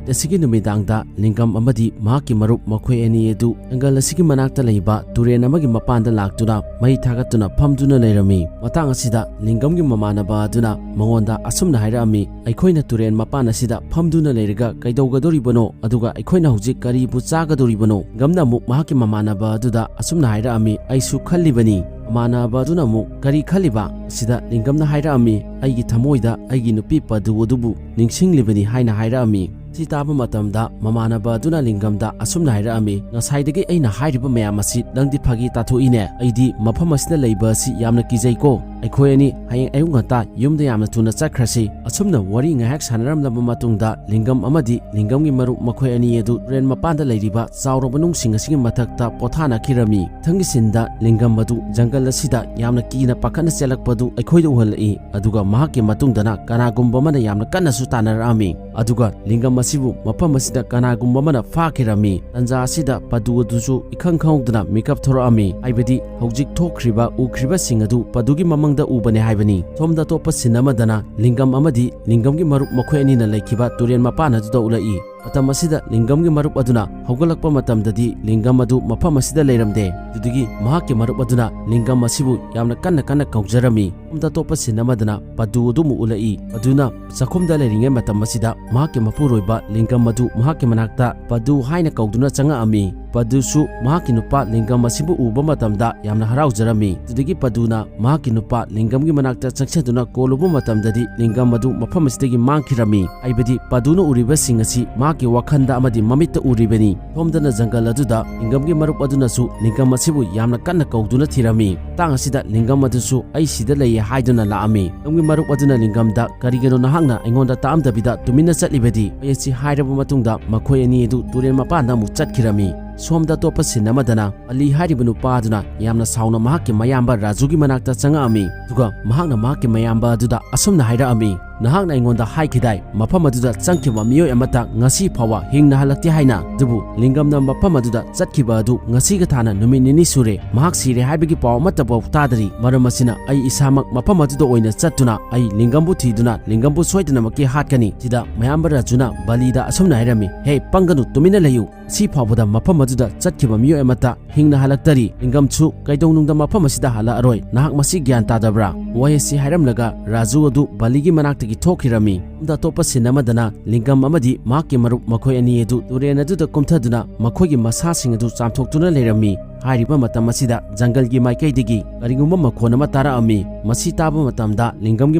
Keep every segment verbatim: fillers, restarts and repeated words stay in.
ꯑꯁꯤꯒꯤ ꯅꯨꯃꯤꯗꯥꯡꯗ ꯂꯤꯡꯒꯝ ꯑꯃꯗꯤ ꯃꯍꯥꯛꯀꯤ ꯃꯔꯨꯞ ꯃꯈꯣꯏ ꯑꯅꯤ ꯑꯗꯨ ꯖꯪꯒꯜ ꯑꯁꯤꯒꯤ ꯃꯅꯥꯛꯇ ꯂꯩꯕ ꯇꯨꯔꯦꯜ ꯑꯃꯒꯤ ꯃꯄꯥꯟꯗ ꯂꯥꯛꯇꯨꯅ ꯃꯩ ꯊꯥꯒꯠꯇꯨꯅ ꯐꯝꯗꯨꯅ ꯂꯩꯔꯝꯃꯤ꯫ ꯃꯇꯥꯡ ꯑꯁꯤꯗ ꯂꯤꯡꯒꯝꯒꯤ ꯃꯃꯥꯟꯅꯕ ꯑꯗꯨꯅ ꯃꯉꯣꯟꯗ ꯑꯁꯨꯝꯅ ꯍꯥꯏꯔꯛꯑꯝꯃꯤ, "ꯑꯩꯈꯣꯏꯅ ꯇꯨꯔꯦꯜ ꯃꯄꯥꯟ ꯑꯁꯤꯗ ꯐꯝꯗꯨꯅ ꯂꯩꯔꯒ ꯀꯩꯗꯧꯒꯗꯧꯔꯤꯕꯅꯣ? ꯑꯗꯨꯒ ꯑꯩꯈꯣꯏꯅ ꯍꯧꯖꯤꯛ ꯀꯔꯤꯕꯨ ꯆꯥꯒꯗꯧꯔꯤꯕꯅꯣ?" ꯂꯤꯡꯒꯝꯅ ꯑꯃꯨꯛ ꯃꯍꯥꯛꯀꯤ ꯃꯃꯥꯟꯅꯕ ꯑꯗꯨꯗ ꯑꯁꯨꯝꯅ ꯍꯥꯏꯔꯛꯑꯝꯃꯤ, "ꯑꯩꯁꯨ ꯈꯜꯂꯤꯕꯅꯤ꯫" ꯃꯃꯥꯟꯅꯕ ꯑꯗꯨꯅ ꯑꯃꯨꯛ, "ꯀꯔꯤ ꯈꯜꯂꯤꯕ?" ꯁꯤꯗ ꯂꯤꯡꯒꯝꯅ ꯍꯥꯏꯔꯛꯑꯝꯃꯤ, "ꯑꯩꯒꯤ ꯊꯃꯣꯏꯗ ꯑꯩꯒꯤ ꯅꯨꯄꯤ ꯄꯗꯨ ꯑꯗꯨꯕꯨ ꯅꯤꯡꯁꯤꯡꯂꯤꯕꯅꯤ" ꯍꯥꯏꯅ ꯍꯥꯏꯔꯛꯑꯝꯃꯤ꯫ ꯁꯤ ꯇꯥꯕ ꯃꯇꯝꯗ ꯃꯃꯥꯟꯅꯕ ꯑꯗꯨꯅ ꯂꯤꯡꯒꯝꯗ ꯑꯁꯨꯝꯅ ꯍꯥꯏꯔꯛꯑꯝꯃꯤ, "ꯉꯁꯥꯏꯗꯒꯤ ꯑꯩꯅ ꯍꯥꯏꯔꯤꯕ ꯃꯌꯥꯝ ꯑꯁꯤ ꯅꯪꯗꯤ ꯐꯥꯒꯤ ꯇꯥꯊꯣꯛꯏꯅꯦ꯫ ꯑꯩꯗꯤ ꯃꯐꯝ ꯑꯁꯤꯗ ꯂꯩꯕ ꯑꯁꯤ ꯌꯥꯝꯅ ꯀꯤꯖꯩꯀꯣ꯫ ꯑꯩꯈꯣꯏ ꯑꯅꯤ ꯍꯌꯦꯡ ꯑꯌꯨꯛ ꯉꯟꯇꯥ ꯌꯨꯝꯗ ꯌꯥꯝꯅ ꯊꯨꯅ ꯆꯠꯈ꯭ꯔꯁꯤ꯫" ꯑꯁꯨꯝꯅ ꯋꯥꯔꯤ ꯉꯥꯏꯍꯥꯛ ꯁꯥꯟꯅꯔꯝꯂꯕ ꯃꯇꯨꯡꯗ ꯂꯤꯡꯒꯝ ꯑꯃꯗꯤ ꯂꯤꯡꯒꯝꯒꯤ ꯃꯔꯨꯞ ꯃꯈꯣꯏ ꯑꯅꯤ ꯑꯗꯨ ꯇꯨꯔꯦꯜ ꯃꯄꯥꯟꯗ ꯂꯩꯔꯤꯕ ꯆꯥꯎꯔꯕ ꯅꯨꯡꯁꯤꯡ ꯑꯁꯤꯒꯤ ꯃꯊꯛꯇ ꯄꯣꯊꯥꯅꯈꯤꯔꯝꯃꯤ꯫ ꯃꯊꯪꯒꯤ ꯁꯤꯟꯗ ꯂꯤꯡꯒꯝ ꯑꯗꯨ ꯖꯪꯒꯜ ꯑꯁꯤꯗ ꯌꯥꯝꯅ ꯀꯤꯅ ꯄꯥꯈꯠꯅ ꯆꯦꯜꯂꯛꯄꯗꯨ ꯑꯩꯈꯣꯏꯗ ꯎꯍꯜꯂꯛꯏ꯫ ꯑꯗꯨꯒ ꯃꯍꯥꯛꯀꯤ ꯃꯇꯨꯡꯗꯅ ꯀꯅꯥꯒꯨꯝꯕ ꯑꯃꯅ ꯌꯥꯝꯅ ꯀꯟꯅꯁꯨ ꯇꯥꯟꯅꯔꯛꯑꯝꯃꯤ꯫ ꯑꯗꯨꯒ ꯂꯤꯡꯒꯝ ꯑꯁꯤꯕꯨ ꯃꯐꯝ ꯑꯁꯤꯗ ꯀꯅꯥꯒꯨꯝꯕ ꯑꯃꯅ ꯐꯥꯈꯤꯔꯝꯃꯤ꯫ ꯇꯟꯖꯥ ꯑꯁꯤꯗ ꯄꯗꯨ ꯑꯗꯨꯁꯨ ꯏꯈꯪ ꯈꯪꯍꯧꯗꯅ ꯃꯤꯀꯞ ꯊꯣꯔꯛꯑꯝꯃꯤ꯫ ꯍꯥꯏꯕꯗꯤ ꯍꯧꯖꯤꯛ ꯊꯣꯛꯈ꯭ꯔꯤꯕ ꯎꯈ꯭ꯔꯤꯕꯁꯤꯡ ꯑꯗꯨ ꯄꯗꯨꯒꯤ ꯃꯃꯪꯗ ꯎꯕꯅꯦ ꯍꯥꯏꯕꯅꯤ꯫ ꯁꯣꯝꯗ ꯑꯇꯣꯞꯄ ꯁꯤꯟ ꯑꯃꯗꯅ ꯂꯤꯡꯒꯝ ꯑꯃꯗꯤ ꯂꯤꯡꯒꯝꯒꯤ ꯃꯔꯨꯞ ꯃꯈꯣꯏ ꯑꯅꯤꯅ ꯂꯩꯈꯤꯕ ꯇꯨꯔꯦꯜ ꯃꯄꯥꯟ ꯑꯗꯨꯗ ꯎꯠꯂꯛꯏ꯫ ꯃꯇꯝ ꯑꯁꯤꯗ ꯂꯤꯡꯒꯝꯒꯤ ꯃꯔꯨꯞ ꯑꯗꯨꯅ ꯍꯧꯒꯠꯂꯛꯄ ꯃꯇꯝꯗꯗꯤ ꯂꯤꯡꯒꯝ ꯑꯗꯨ ꯃꯐꯝ ꯑꯁꯤꯗ ꯂꯩꯔꯝꯗꯦ꯫ ꯑꯗꯨꯗꯒꯤ ꯃꯍꯥꯛꯀꯤ ꯃꯔꯨꯞ ꯑꯗꯨꯅ ꯂꯤꯡꯒꯝ ꯑꯁꯤꯕꯨ ꯌꯥꯝꯅ ꯀꯟꯅ ꯀꯟꯅ ꯀꯧꯖꯔꯝꯃꯤ꯫ ꯁꯣꯝꯗ ꯑꯇꯣꯞꯄ ꯁꯤꯟ ꯑꯃꯗꯅ ꯄꯗꯨ ꯑꯗꯨ ꯑꯃꯨꯛ ꯎꯠꯂꯛꯏ꯫ ꯄꯗꯨꯅ ꯆꯥꯛꯈꯨꯝꯗ ꯂꯩꯔꯤꯉꯩ ꯃꯇꯝ ꯑꯁꯤꯗ ꯃꯍꯥꯛꯀꯤ ꯃꯄꯨꯔꯣꯏꯕ ꯂꯤꯡꯒꯝ ꯑꯗꯨ ꯃꯍꯥꯛꯀꯤ ꯃꯅꯥꯛꯇ ꯄꯗꯨ ꯍꯥꯏꯅ ꯀꯧꯗꯨꯅ ꯆꯪꯉꯛꯑꯝꯃꯤ꯫ ꯄꯗꯨꯁꯨ ꯃꯍꯥꯛꯀꯤ ꯅꯨꯄꯥ ꯂꯤꯡꯒꯝ ꯑꯁꯤꯕꯨ ꯎꯕ ꯃꯇꯝꯗ ꯌꯥꯝꯅ ꯍꯔꯥꯎꯖꯔꯝꯃꯤ꯫ ꯑꯗꯨꯗꯒꯤ ꯄꯗꯨꯅ ꯃꯍꯥꯛꯀꯤ ꯅꯨꯄꯥ ꯂꯤꯡꯒꯝꯒꯤ ꯃꯅꯥꯛꯇ ꯆꯪꯁꯤꯟꯗꯨꯅ ꯀꯣꯜꯂꯨꯕ ꯃꯇꯝꯗꯗꯤ ꯂꯤꯡꯒꯝ ꯑꯗꯨ ꯃꯐꯝ ꯑꯁꯤꯗꯒꯤ ꯃꯥꯡꯈꯤꯔꯝꯃꯤ꯫ ꯍꯥꯏꯕꯗꯤ ꯄꯗꯨꯅ ꯎꯔꯤꯕꯁꯤꯡ ꯑꯁꯤ ꯃꯍꯥꯛꯀꯤ ꯋꯥꯈꯜꯗ ꯑꯃꯗꯤ ꯃꯃꯤꯠꯇ ꯎꯔꯤꯕꯅꯤ꯫ ꯁꯣꯝꯗꯅ ꯖꯪꯒꯜ ꯑꯗꯨꯗ ꯂꯤꯡꯒꯝꯒꯤ ꯃꯔꯨꯞ ꯑꯗꯨꯅꯁꯨ ꯂꯤꯡꯒꯝ ꯑꯁꯤꯕꯨ ꯌꯥꯝꯅ ꯀꯟꯅ ꯀꯧꯗꯨꯅ ꯊꯤꯔꯝꯃꯤ꯫ ꯃꯇꯥꯡ ꯑꯁꯤꯗ ꯂꯤꯡꯒꯝ ꯑꯗꯨꯁꯨ "ꯑꯩ ꯁꯤꯗ ꯂꯩꯌꯦ" ꯍꯥꯏꯗꯨꯅ ꯂꯥꯛꯑꯝꯃꯤ꯫ ꯂꯤꯡꯒꯝꯒꯤ ꯃꯔꯨꯞ ꯑꯗꯨꯅ ꯂꯤꯡꯒꯝꯗ, "ꯀꯔꯤꯒꯤꯅꯣ ꯅꯍꯥꯛꯅ ꯑꯩꯉꯣꯟꯗ ꯇꯥꯛꯑꯝꯗꯕꯤꯗ ꯇꯨꯃꯤꯟꯅ ꯆꯠꯂꯤꯕꯗꯤ?" ꯃꯣꯏ ꯑꯁꯤ ꯍꯥꯏꯔꯕ ꯃꯇꯨꯡꯗ ꯃꯈꯣꯏ ꯑꯅꯤ ꯑꯗꯨ ꯇꯨꯔꯦꯜ ꯃꯄꯥꯟꯗ ꯑꯃꯨꯛ ꯆꯠꯈꯤꯔꯝꯃꯤ꯫ ꯁꯣꯝꯗ ꯑꯇꯣꯞꯄ ꯁꯤꯟ ꯑꯃꯗꯅ ꯑꯂꯤ ꯍꯥꯏꯔꯤꯕ ꯅꯨꯄꯥ ꯑꯗꯨꯅ ꯌꯥꯝꯅ ꯁꯥꯎꯅ ꯃꯍꯥꯛꯀꯤ ꯃꯌꯥꯝꯕ ꯔꯥꯖꯨꯒꯤ ꯃꯅꯥꯛꯇ ꯆꯪꯉꯛꯑꯝꯃꯤ꯫ ꯑꯗꯨꯒ ꯃꯍꯥꯛꯅ ꯃꯍꯥꯛꯀꯤ ꯃꯌꯥꯝꯕ ꯑꯗꯨꯗ ꯑꯁꯨꯝꯅ ꯍꯥꯏꯔꯛꯑꯝꯃꯤ, "ꯅꯍꯥꯛꯅ ꯑꯩꯉꯣꯟꯗ ꯍꯥꯏꯈꯤꯗꯥꯏ, ꯃꯐꯝ ꯑꯗꯨꯗ ꯆꯪꯈꯤꯕ ꯃꯤꯑꯣꯏ ꯑꯃꯠꯇ ꯉꯁꯤ ꯐꯥꯎꯕ ꯍꯤꯡꯅ ꯍꯜꯂꯛꯇꯦ ꯍꯥꯏꯅ?" ꯑꯗꯨꯕꯨ ꯂꯤꯡꯒꯝꯅ ꯃꯐꯝ ꯑꯗꯨꯗ ꯆꯠꯈꯤꯕ ꯑꯗꯨ ꯉꯁꯤꯒ ꯊꯥꯅ ꯅꯨꯃꯤꯠ ꯅꯤꯅꯤ ꯁꯨꯔꯦ, ꯃꯍꯥꯛ ꯁꯤꯔꯦ ꯍꯥꯏꯕꯒꯤ ꯄꯥꯎ ꯑꯃꯠꯇꯐꯥꯎ ꯇꯥꯗꯔꯤ꯫ ꯃꯔꯝ ꯑꯁꯤꯅ ꯑꯩ ꯏꯁꯥꯃꯛ ꯃꯐꯝ ꯑꯗꯨꯗ ꯑꯣꯏꯅ ꯆꯠꯇꯨꯅ ꯑꯩ ꯂꯤꯡꯒꯝꯕꯨ ꯊꯤꯗꯨꯅ ꯂꯤꯡꯒꯝꯕꯨ ꯁꯣꯏꯗꯅꯃꯛꯀꯤ ꯍꯥꯠꯀꯅꯤ꯫ ꯁꯤꯗ ꯃꯌꯥꯝꯕ ꯔꯥꯖꯨꯅ ꯕꯂꯤꯗ ꯑꯁꯨꯝꯅ ꯍꯥꯏꯔꯝꯃꯤ, "ꯍꯦ, ꯄꯪꯒꯅꯨ, ꯇꯨꯃꯤꯟꯅ ꯂꯩꯌꯨ꯫ ꯁꯤ ꯐꯥꯎꯕꯗ ꯃꯐꯝ ꯑꯗꯨꯗ ꯆꯠꯈꯤꯕ ꯃꯤꯑꯣꯏ ꯑꯃꯠꯇ ꯍꯤꯡꯅ ꯍꯜꯂꯛꯇꯔꯤ꯫ ꯂꯤꯡꯒꯝꯁꯨ ꯀꯩꯗꯧꯅꯨꯡꯗ ꯃꯐꯝ ꯑꯁꯤꯗ ꯍꯜꯂꯛꯑꯔꯣꯏ꯫ ꯅꯍꯥꯛ ꯃꯁꯤ ꯒ꯭ꯌꯥꯟ ꯇꯥꯗꯕ꯭ꯔꯥ?" ꯋꯥꯍꯩ ꯑꯁꯤ ꯍꯥꯏꯔꯝꯂꯒ ꯔꯥꯖꯨ ꯑꯗꯨ ꯕꯂꯤꯒꯤ ꯃꯅꯥꯛꯇꯒꯤ ꯊꯣꯛꯈꯤꯔꯝꯃꯤ꯫ ꯁꯣꯝꯗ ꯑꯇꯣꯞꯄ ꯁꯤꯟ ꯑꯃꯗꯅ ꯂꯤꯡꯒꯝ ꯑꯃꯗꯤ ꯃꯍꯥꯛꯀꯤ ꯃꯔꯨꯞ ꯃꯈꯣꯏ ꯑꯅꯤ ꯑꯗꯨ ꯇꯨꯔꯦꯟ ꯑꯗꯨꯗ ꯀꯨꯝꯊꯗꯨꯅ ꯃꯈꯣꯏꯒꯤ ꯃꯁꯥꯁꯤꯡ ꯑꯗꯨ ꯆꯥꯝꯊꯣꯛꯇꯨꯅ ꯂꯩꯔꯝꯃꯤ꯫ ꯍꯥꯏꯔꯤꯕ ꯃꯇꯝ ꯑꯁꯤꯗ ꯖꯪꯒꯜꯒꯤ ꯃꯥꯏꯀꯩꯗꯒꯤ ꯀꯔꯤꯒꯨꯝꯕ ꯃꯈꯣꯟ ꯑꯃ ꯇꯥꯔꯛꯑꯝꯃꯤ꯫ ꯃꯁꯤ ꯇꯥꯕ ꯃꯇꯝꯗ ꯂꯤꯡꯒꯝꯒꯤ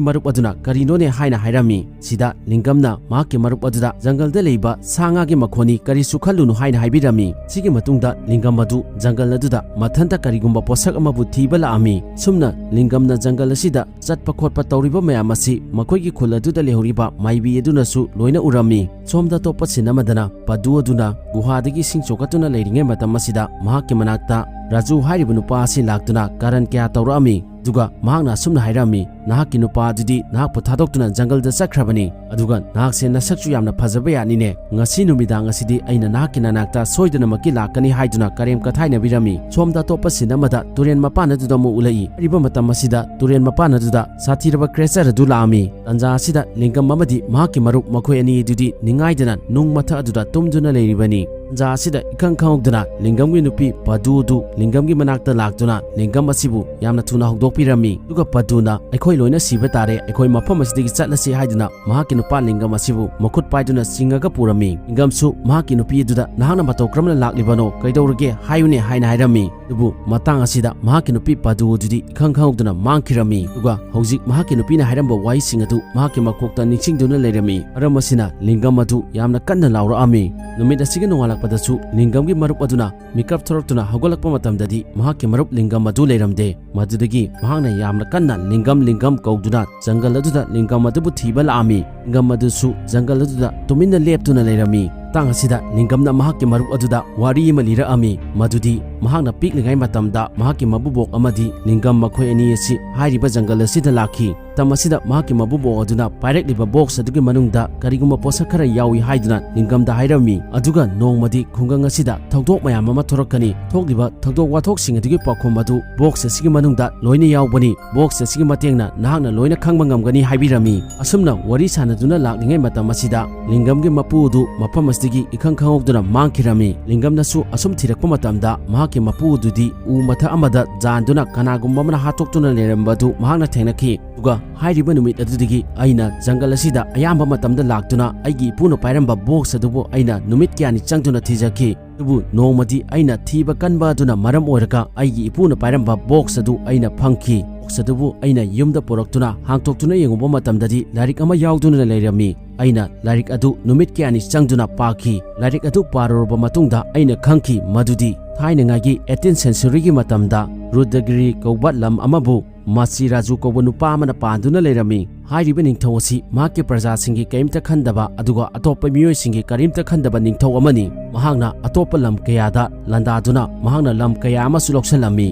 ꯃꯔꯨꯞ ꯑꯗꯨꯅ "ꯀꯔꯤꯅꯣꯅꯦ?" ꯍꯥꯏꯅ ꯍꯥꯏꯔꯝꯃꯤ꯫ ꯁꯤꯗ ꯂꯤꯡꯒꯝꯅ ꯃꯍꯥꯛꯀꯤ ꯃꯔꯨꯞ ꯑꯗꯨꯗ "ꯖꯪꯒꯜꯗ ꯂꯩꯕ ꯁꯥ ꯉꯥꯒꯤ ꯃꯈꯣꯟꯅꯤ, ꯀꯔꯤꯁꯨ ꯈꯜꯂꯨꯅꯨ" ꯍꯥꯏꯅ ꯍꯥꯏꯕꯤꯔꯝꯃꯤ꯫ ꯁꯤꯒꯤ ꯃꯇꯨꯡꯗ ꯂꯤꯡꯒꯝ ꯑꯗꯨ ꯖꯪꯒꯜ ꯑꯗꯨꯗ ꯃꯊꯟꯇ ꯀꯔꯤꯒꯨꯝꯕ ꯄꯣꯠꯁꯛ ꯑꯃꯕꯨ ꯊꯤꯕ ꯂꯥꯛꯑꯝꯃꯤ꯫ ꯁꯨꯝꯅ ꯂꯤꯡꯒꯝꯅ ꯖꯪꯒꯜ ꯑꯁꯤꯗ ꯆꯠꯄ ꯈꯣꯠꯄ ꯇꯧꯔꯤꯕ ꯃꯌꯥꯝ ꯑꯁꯤ ꯃꯈꯣꯏꯒꯤ ꯈꯨꯜ ꯑꯗꯨꯗ ꯂꯩꯍꯧꯔꯤꯕ ꯃꯥꯏꯕꯤ ꯑꯗꯨꯅꯁꯨ ꯂꯣꯏꯅ ꯎꯔꯝꯃꯤ꯫ ꯁꯣꯝꯗ ꯑꯇꯣꯞꯄ ꯁꯤꯟ ꯑꯃꯗꯅ ꯄꯗꯨ ꯑꯗꯨꯅ ꯒꯨꯍꯥꯗꯒꯤ ꯏꯁꯤꯡ ꯆꯣꯛꯈꯠꯇꯨꯅ ꯂꯩꯔꯤꯉꯩ ꯃꯇꯝ ꯑꯁꯤꯗ ꯃꯍꯥꯛꯀꯤ ꯃꯅꯥꯛꯇ ꯔꯥꯖꯨ ꯍꯥꯏꯔꯤꯕ ꯅꯨꯄꯥ ꯑꯁꯤ ꯂꯥꯛꯇꯨꯅ ꯀꯥꯔꯟ ꯀꯌꯥ ꯇꯧꯔꯛꯑꯝꯃꯤ꯫ ꯑꯗꯨꯒ ꯃꯍꯥꯛꯅ ꯑꯁꯨꯝꯅ ꯍꯥꯏꯔꯛꯑꯝꯃꯤ, "ꯅꯍꯥꯛꯀꯤ ꯅꯨꯄꯥ ꯑꯗꯨꯗꯤ ꯅꯍꯥꯛꯄꯨ ꯊꯥꯗꯣꯛꯇꯨꯅ ꯖꯪꯒꯜꯗ ꯆꯠꯈ꯭ꯔꯕꯅꯤ꯫ ꯑꯗꯨꯒ ꯅꯍꯥꯛꯁꯦ ꯅꯁꯛꯁꯨ ꯌꯥꯝꯅ ꯐꯖꯕ ꯌꯥꯠꯅꯤꯅꯦ꯫ ꯉꯁꯤ ꯅꯨꯃꯤꯗꯥꯡ ꯑꯁꯤꯗꯤ ꯑꯩꯅ ꯅꯍꯥꯛꯀꯤ ꯅꯅꯥꯛꯇ ꯁꯣꯏꯗꯅꯃꯛꯀꯤ ꯂꯥꯛꯀꯅꯤ" ꯍꯥꯏꯗꯨꯅ ꯀꯔꯦꯝ ꯀꯊꯥꯏꯅꯕꯤꯔꯝꯃꯤ꯫ ꯁꯣꯝꯗ ꯑꯇꯣꯞꯄ ꯁꯤꯟ ꯑꯃꯗ ꯇꯨꯔꯦꯟ ꯃꯄꯥꯟ ꯑꯗꯨꯗ ꯑꯃꯨꯛ ꯎꯠꯂꯛꯏ꯫ ꯍꯥꯏꯔꯤꯕ ꯃꯇꯝ ꯑꯁꯤꯗ ꯇꯨꯔꯦꯟ ꯃꯄꯥꯟ ꯑꯗꯨꯗ ꯁꯥꯊꯤꯔꯕ ꯀ꯭ꯔꯦꯆꯔ ꯑꯗꯨ ꯂꯥꯛꯑꯝꯃꯤ꯫ ꯇꯟꯖꯥ ꯑꯁꯤꯗ ꯂꯤꯡꯒꯝ ꯑꯃꯗꯤ ꯃꯍꯥꯛꯀꯤ ꯃꯔꯨꯞ ꯃꯈꯣꯏ ꯑꯅꯤ ꯑꯗꯨꯗꯤ ꯅꯤꯡꯉꯥꯏꯗꯅ ꯅꯨꯡ ꯃꯊꯛ ꯑꯗꯨꯗ ꯇꯨꯝꯗꯨꯅ ꯂꯩꯔꯤꯕꯅꯤ꯫ ꯇꯟꯖꯥ ꯑꯁꯤꯗ ꯏꯈꯪ ꯈꯪꯍꯧꯗꯅ ꯂꯤꯡꯒꯝꯒꯤ ꯅꯨꯄꯤ ꯄꯗꯨ ꯑꯗꯨ ꯂꯤꯡꯒꯝꯒꯤ ꯃꯅꯥꯛꯇ ꯂꯥꯛꯇꯨꯅ ꯂꯤꯡꯒꯝ ꯑꯁꯤꯕꯨ ꯌꯥꯝꯅ ꯊꯨꯅ ꯍꯧꯗꯣꯛꯄꯤꯔꯝꯃꯤ꯫ ꯑꯗꯨꯒ ꯄꯗꯨꯅ "ꯑꯩꯈꯣꯏ ꯂꯣꯏꯅ ꯁꯤꯕ ꯇꯥꯔꯦ, ꯑꯩꯈꯣꯏ ꯃꯐꯝ ꯑꯁꯤꯗꯒꯤ ꯆꯠꯂꯁꯤ" ꯍꯥꯏꯗꯨꯅ ꯃꯍꯥꯛꯀꯤ ꯅꯨꯄꯥ ꯂꯤꯡꯒꯝ ꯑꯁꯤꯕꯨ ꯃꯈꯨꯠ ꯄꯥꯏꯗꯨꯅ ꯆꯤꯡꯉꯒ ꯄꯨꯔꯝꯃꯤ꯫ ꯂꯤꯡꯒꯝꯁꯨ ꯃꯍꯥꯛꯀꯤ ꯅꯨꯄꯤ ꯑꯗꯨꯗ "ꯅꯍꯥꯛꯅ ꯃꯇꯧ ꯀꯔꯝꯅ ꯂꯥꯛꯂꯤꯕꯅꯣ? ꯀꯩꯗꯧꯔꯒꯦ? ꯍꯥꯏꯌꯨꯅꯦ" ꯍꯥꯏꯅ ꯍꯥꯏꯔꯝꯃꯤ꯫ ꯑꯗꯨꯕꯨ ꯃꯇꯥꯡ ꯑꯁꯤꯗ ꯃꯍꯥꯛꯀꯤ ꯅꯨꯄꯤ ꯄꯗꯨ ꯑꯗꯨꯗꯤ ꯏꯈꯪ ꯈꯪꯍꯧꯗꯅ ꯃꯥꯡꯈꯤꯔꯝꯃꯤ꯫ ꯑꯗꯨꯒ ꯍꯧꯖꯤꯛ ꯃꯍꯥꯛꯀꯤ ꯅꯨꯄꯤꯅ ꯍꯥꯏꯔꯝꯕ ꯋꯥꯍꯩꯁꯤꯡ ꯑꯗꯨ ꯃꯍꯥꯛꯀꯤ ꯃꯀꯣꯛꯇ ꯅꯤꯡꯁꯤꯡꯗꯨꯅ ꯂꯩꯔꯝꯃꯤ꯫ ꯃꯔꯝ ꯑꯁꯤꯅ ꯂꯤꯡꯒꯝ ꯑꯗꯨ ꯌꯥꯝꯅ ꯀꯟꯅ ꯂꯥꯎꯔꯛꯑꯝꯃꯤ꯫ ꯅꯨꯃꯤꯠ ꯑꯁꯤꯒꯤ ꯅꯣꯡꯉꯥꯜꯂꯛꯄꯗꯁꯨ ꯂꯤꯡꯒꯝꯒꯤ ꯃꯔꯨꯞ ꯑꯗꯨꯅ ꯃꯤꯀꯞ ꯊꯣꯔꯛꯇꯨꯅ ꯍꯧꯒꯠꯂꯛꯄ ꯃꯇꯝꯗꯗꯤ ꯃꯍꯥꯛꯀꯤ ꯃꯔꯨꯞ ꯂꯤꯡꯒꯝ ꯑꯗꯨ ꯂꯩꯔꯝꯗꯦ꯫ ꯃꯗꯨꯗꯒꯤ ꯃꯍꯥꯛꯅ ꯌꯥꯝꯅ ꯀꯟꯅ "ꯂꯤꯡꯒꯝ, ꯂꯤꯡꯒꯝ" ꯀꯧꯗꯨꯅ ꯖꯪꯒꯜ ꯑꯗꯨꯗ ꯂꯤꯡꯒꯝ ꯑꯗꯨꯕꯨ ꯊꯤꯕ ꯂꯥꯛꯑꯝꯃꯤ꯫ ꯂꯤꯡꯒꯝ ꯑꯗꯨꯁꯨ ꯖꯪꯒꯜ ꯑꯗꯨꯗ ꯇꯨꯃꯤꯟꯅ ꯂꯦꯞꯇꯨꯅ ꯂꯩꯔꯝꯃꯤ꯫ ꯃꯇꯥꯡ ꯑꯁꯤꯗ ꯂꯤꯡꯒꯝꯅ ꯃꯍꯥꯛꯀꯤ ꯃꯔꯨꯞ ꯑꯗꯨꯗ ꯋꯥꯔꯤ ꯑꯃ ꯂꯤꯔꯛꯑꯝꯃꯤ, ꯃꯗꯨꯗꯤ ꯃꯍꯥꯛꯅ ꯄꯤꯛꯂꯤꯉꯩ ꯃꯇꯝꯗ ꯃꯍꯥꯛꯀꯤ ꯃꯕꯨꯕꯣꯛ ꯑꯃꯗꯤ ꯂꯤꯡꯒꯝ ꯃꯈꯣꯏ ꯑꯅꯤ ꯑꯁꯤ ꯍꯥꯏꯔꯤꯕ ꯖꯪꯒꯜ ꯑꯁꯤꯗ ꯂꯥꯛꯈꯤ꯫ ꯃꯇꯝ ꯑꯁꯤꯗ ꯃꯍꯥꯛꯀꯤ ꯃꯕꯨꯕꯣꯛ ꯑꯗꯨꯅ ꯄꯥꯏꯔꯛꯂꯤꯕ ꯕꯣꯛꯁ ꯑꯗꯨꯒꯤ ꯃꯅꯨꯡꯗ ꯀꯔꯤꯒꯨꯝꯕ ꯄꯣꯠꯁꯛ ꯈꯔ ꯌꯥꯎꯏ ꯍꯥꯏꯗꯨꯅ ꯂꯤꯡꯒꯝꯗ ꯍꯥꯏꯔꯝꯃꯤ꯫ ꯑꯗꯨꯒ ꯅꯣꯡꯃꯗꯤ ꯈꯨꯡꯒꯪ ꯑꯁꯤꯗ ꯊꯧꯗꯣꯛ ꯃꯌꯥꯝ ꯑꯃ ꯊꯣꯔꯛꯀꯅꯤ꯫ ꯊꯣꯛꯂꯤꯕ ꯊꯧꯗꯣꯛ ꯋꯥꯊꯣꯛꯁꯤꯡ ꯑꯗꯨꯒꯤ ꯄꯥꯎꯈꯨꯝ ꯑꯗꯨ ꯕꯣꯛꯁ ꯑꯁꯤꯒꯤ ꯃꯅꯨꯡꯗ ꯂꯣꯏꯅ ꯌꯥꯎꯕꯅꯤ꯫ ꯕꯣꯛꯁ ꯑꯁꯤꯒꯤ ꯃꯇꯦꯡꯅ ꯅꯍꯥꯛꯅ ꯂꯣꯏꯅ ꯈꯪꯕ ꯉꯝꯒꯅꯤ ꯍꯥꯏꯕꯤꯔꯝꯃꯤ꯫ ꯑꯁꯨꯝꯅ ꯋꯥꯔꯤ ꯁꯥꯟꯅꯗꯨꯅ ꯂꯥꯛꯂꯤꯉꯩ ꯃꯇꯝ ꯑꯁꯤꯗ ꯂꯤꯡꯒꯝꯒꯤ ꯃꯄꯨ ꯑꯗꯨ ꯃꯐꯝ ꯑꯁꯤꯗꯒꯤ ꯏꯈꯪ ꯈꯪꯍꯧꯗꯨꯅ ꯃꯥꯡꯈꯤꯔꯝꯃꯤ꯫ ꯂꯤꯡꯒꯝꯅꯁꯨ ꯑꯁꯨꯝ ꯊꯤꯔꯛꯄ ꯃꯇꯝꯗ ꯃꯍꯥꯛꯀꯤ ꯃꯄꯨ ꯑꯗꯨꯗꯤ ꯎ ꯃꯊꯛ ꯑꯃꯗ ꯖꯥꯟꯗꯨꯅ ꯀꯅꯥꯒꯨꯝꯕ ꯑꯃꯅ ꯍꯥꯠꯇꯣꯛꯇꯨꯅ ꯂꯩꯔꯝꯕ ꯑꯗꯨ ꯃꯍꯥꯛꯅ ꯊꯦꯡꯅꯈꯤ꯫ ꯑꯗꯨꯒ ꯍꯥꯏꯔꯤꯕ ꯅꯨꯃꯤꯠ ꯑꯗꯨꯗꯒꯤ ꯑꯩꯅ ꯖꯪꯒꯜ ꯑꯁꯤꯗ ꯑꯌꯥꯝꯕ ꯃꯇꯝꯗ ꯂꯥꯛꯇꯨꯅ ꯑꯩꯒꯤ ꯏꯄꯨꯅ ꯄꯥꯏꯔꯝꯕ ꯕꯣꯛꯁ ꯑꯗꯨꯕꯨ ꯑꯩꯅ ꯅꯨꯃꯤꯠ ꯀꯌꯥꯅꯤ ꯆꯪꯗꯨꯅ ꯊꯤꯖꯈꯤ꯫ ꯑꯗꯨꯕꯨ ꯅꯣꯡꯃꯗꯤ ꯑꯩꯅ ꯊꯤꯕ ꯀꯟꯕ ꯑꯗꯨꯅ ꯃꯔꯝ ꯑꯣꯏꯔꯒ ꯑꯩꯒꯤ ꯏꯄꯨꯅ ꯄꯥꯏꯔꯝꯕ ꯕꯣꯛꯁ ꯑꯗꯨ ꯑꯩꯅ ꯐꯪꯈꯤ꯫ ꯕꯣꯛꯁ ꯑꯗꯨꯕꯨ ꯑꯩꯅ ꯌꯨꯝꯗ ꯄꯨꯔꯛꯇꯨꯅ ꯍꯥꯡꯇꯣꯛꯇꯨꯅ ꯌꯦꯡꯉꯨꯕ ꯃꯇꯝꯗꯗꯤ ꯂꯥꯏꯔꯤꯛ ꯑꯃ ꯌꯥꯎꯗꯨꯅ ꯂꯩꯔꯝꯃꯤ꯫ ꯑꯩꯅ ꯂꯥꯏꯔꯤꯛ ꯑꯗꯨ ꯅꯨꯃꯤꯠ ꯀꯌꯥꯅꯤ ꯆꯪꯗꯨꯅ ꯄꯥꯈꯤ꯫ ꯂꯥꯏꯔꯤꯛ ꯑꯗꯨ ꯄꯥꯔꯨꯔꯕ ꯃꯇꯨꯡꯗ ꯑꯩꯅ ꯈꯪꯈꯤ ꯃꯗꯨꯗꯤ ꯊꯥꯏꯅꯉꯥꯏꯒꯤ eighteenth centuryꯒꯤ ꯃꯇꯝꯗ ꯔꯨꯗ꯭ꯔꯒꯤꯔꯤ ꯀꯧꯕ ꯂꯝ ꯑꯃꯕꯨ ꯃꯥꯆꯤ ꯔꯥꯖꯨ ꯀꯧꯕ ꯅꯨꯄꯥ ꯑꯃꯅ ꯄꯥꯟꯗꯨꯅ ꯂꯩꯔꯝꯃꯤ꯫ ꯍꯥꯏꯔꯤꯕ ꯅꯤꯡꯊꯧ ꯑꯁꯤ ꯃꯍꯥꯛꯀꯤ ꯄ꯭ꯔꯖꯥꯁꯤꯡꯒꯤ ꯀꯔꯤꯝꯇ ꯈꯟꯗꯕ, ꯑꯗꯨꯒ ꯑꯇꯣꯞꯄ ꯃꯤꯑꯣꯏꯁꯤꯡꯒꯤ ꯀꯔꯤꯝꯇ ꯈꯟꯗꯕ ꯅꯤꯡꯊꯧ ꯑꯃꯅꯤ꯫ ꯃꯍꯥꯛꯅ ꯑꯇꯣꯞꯄ ꯂꯝ ꯀꯌꯥꯗ ꯂꯥꯟꯗꯥꯗꯨꯅ ꯃꯍꯥꯛꯅ ꯂꯝ ꯀꯌꯥ ꯑꯃꯁꯨ ꯂꯧꯁꯤꯜꯂꯝꯃꯤ꯫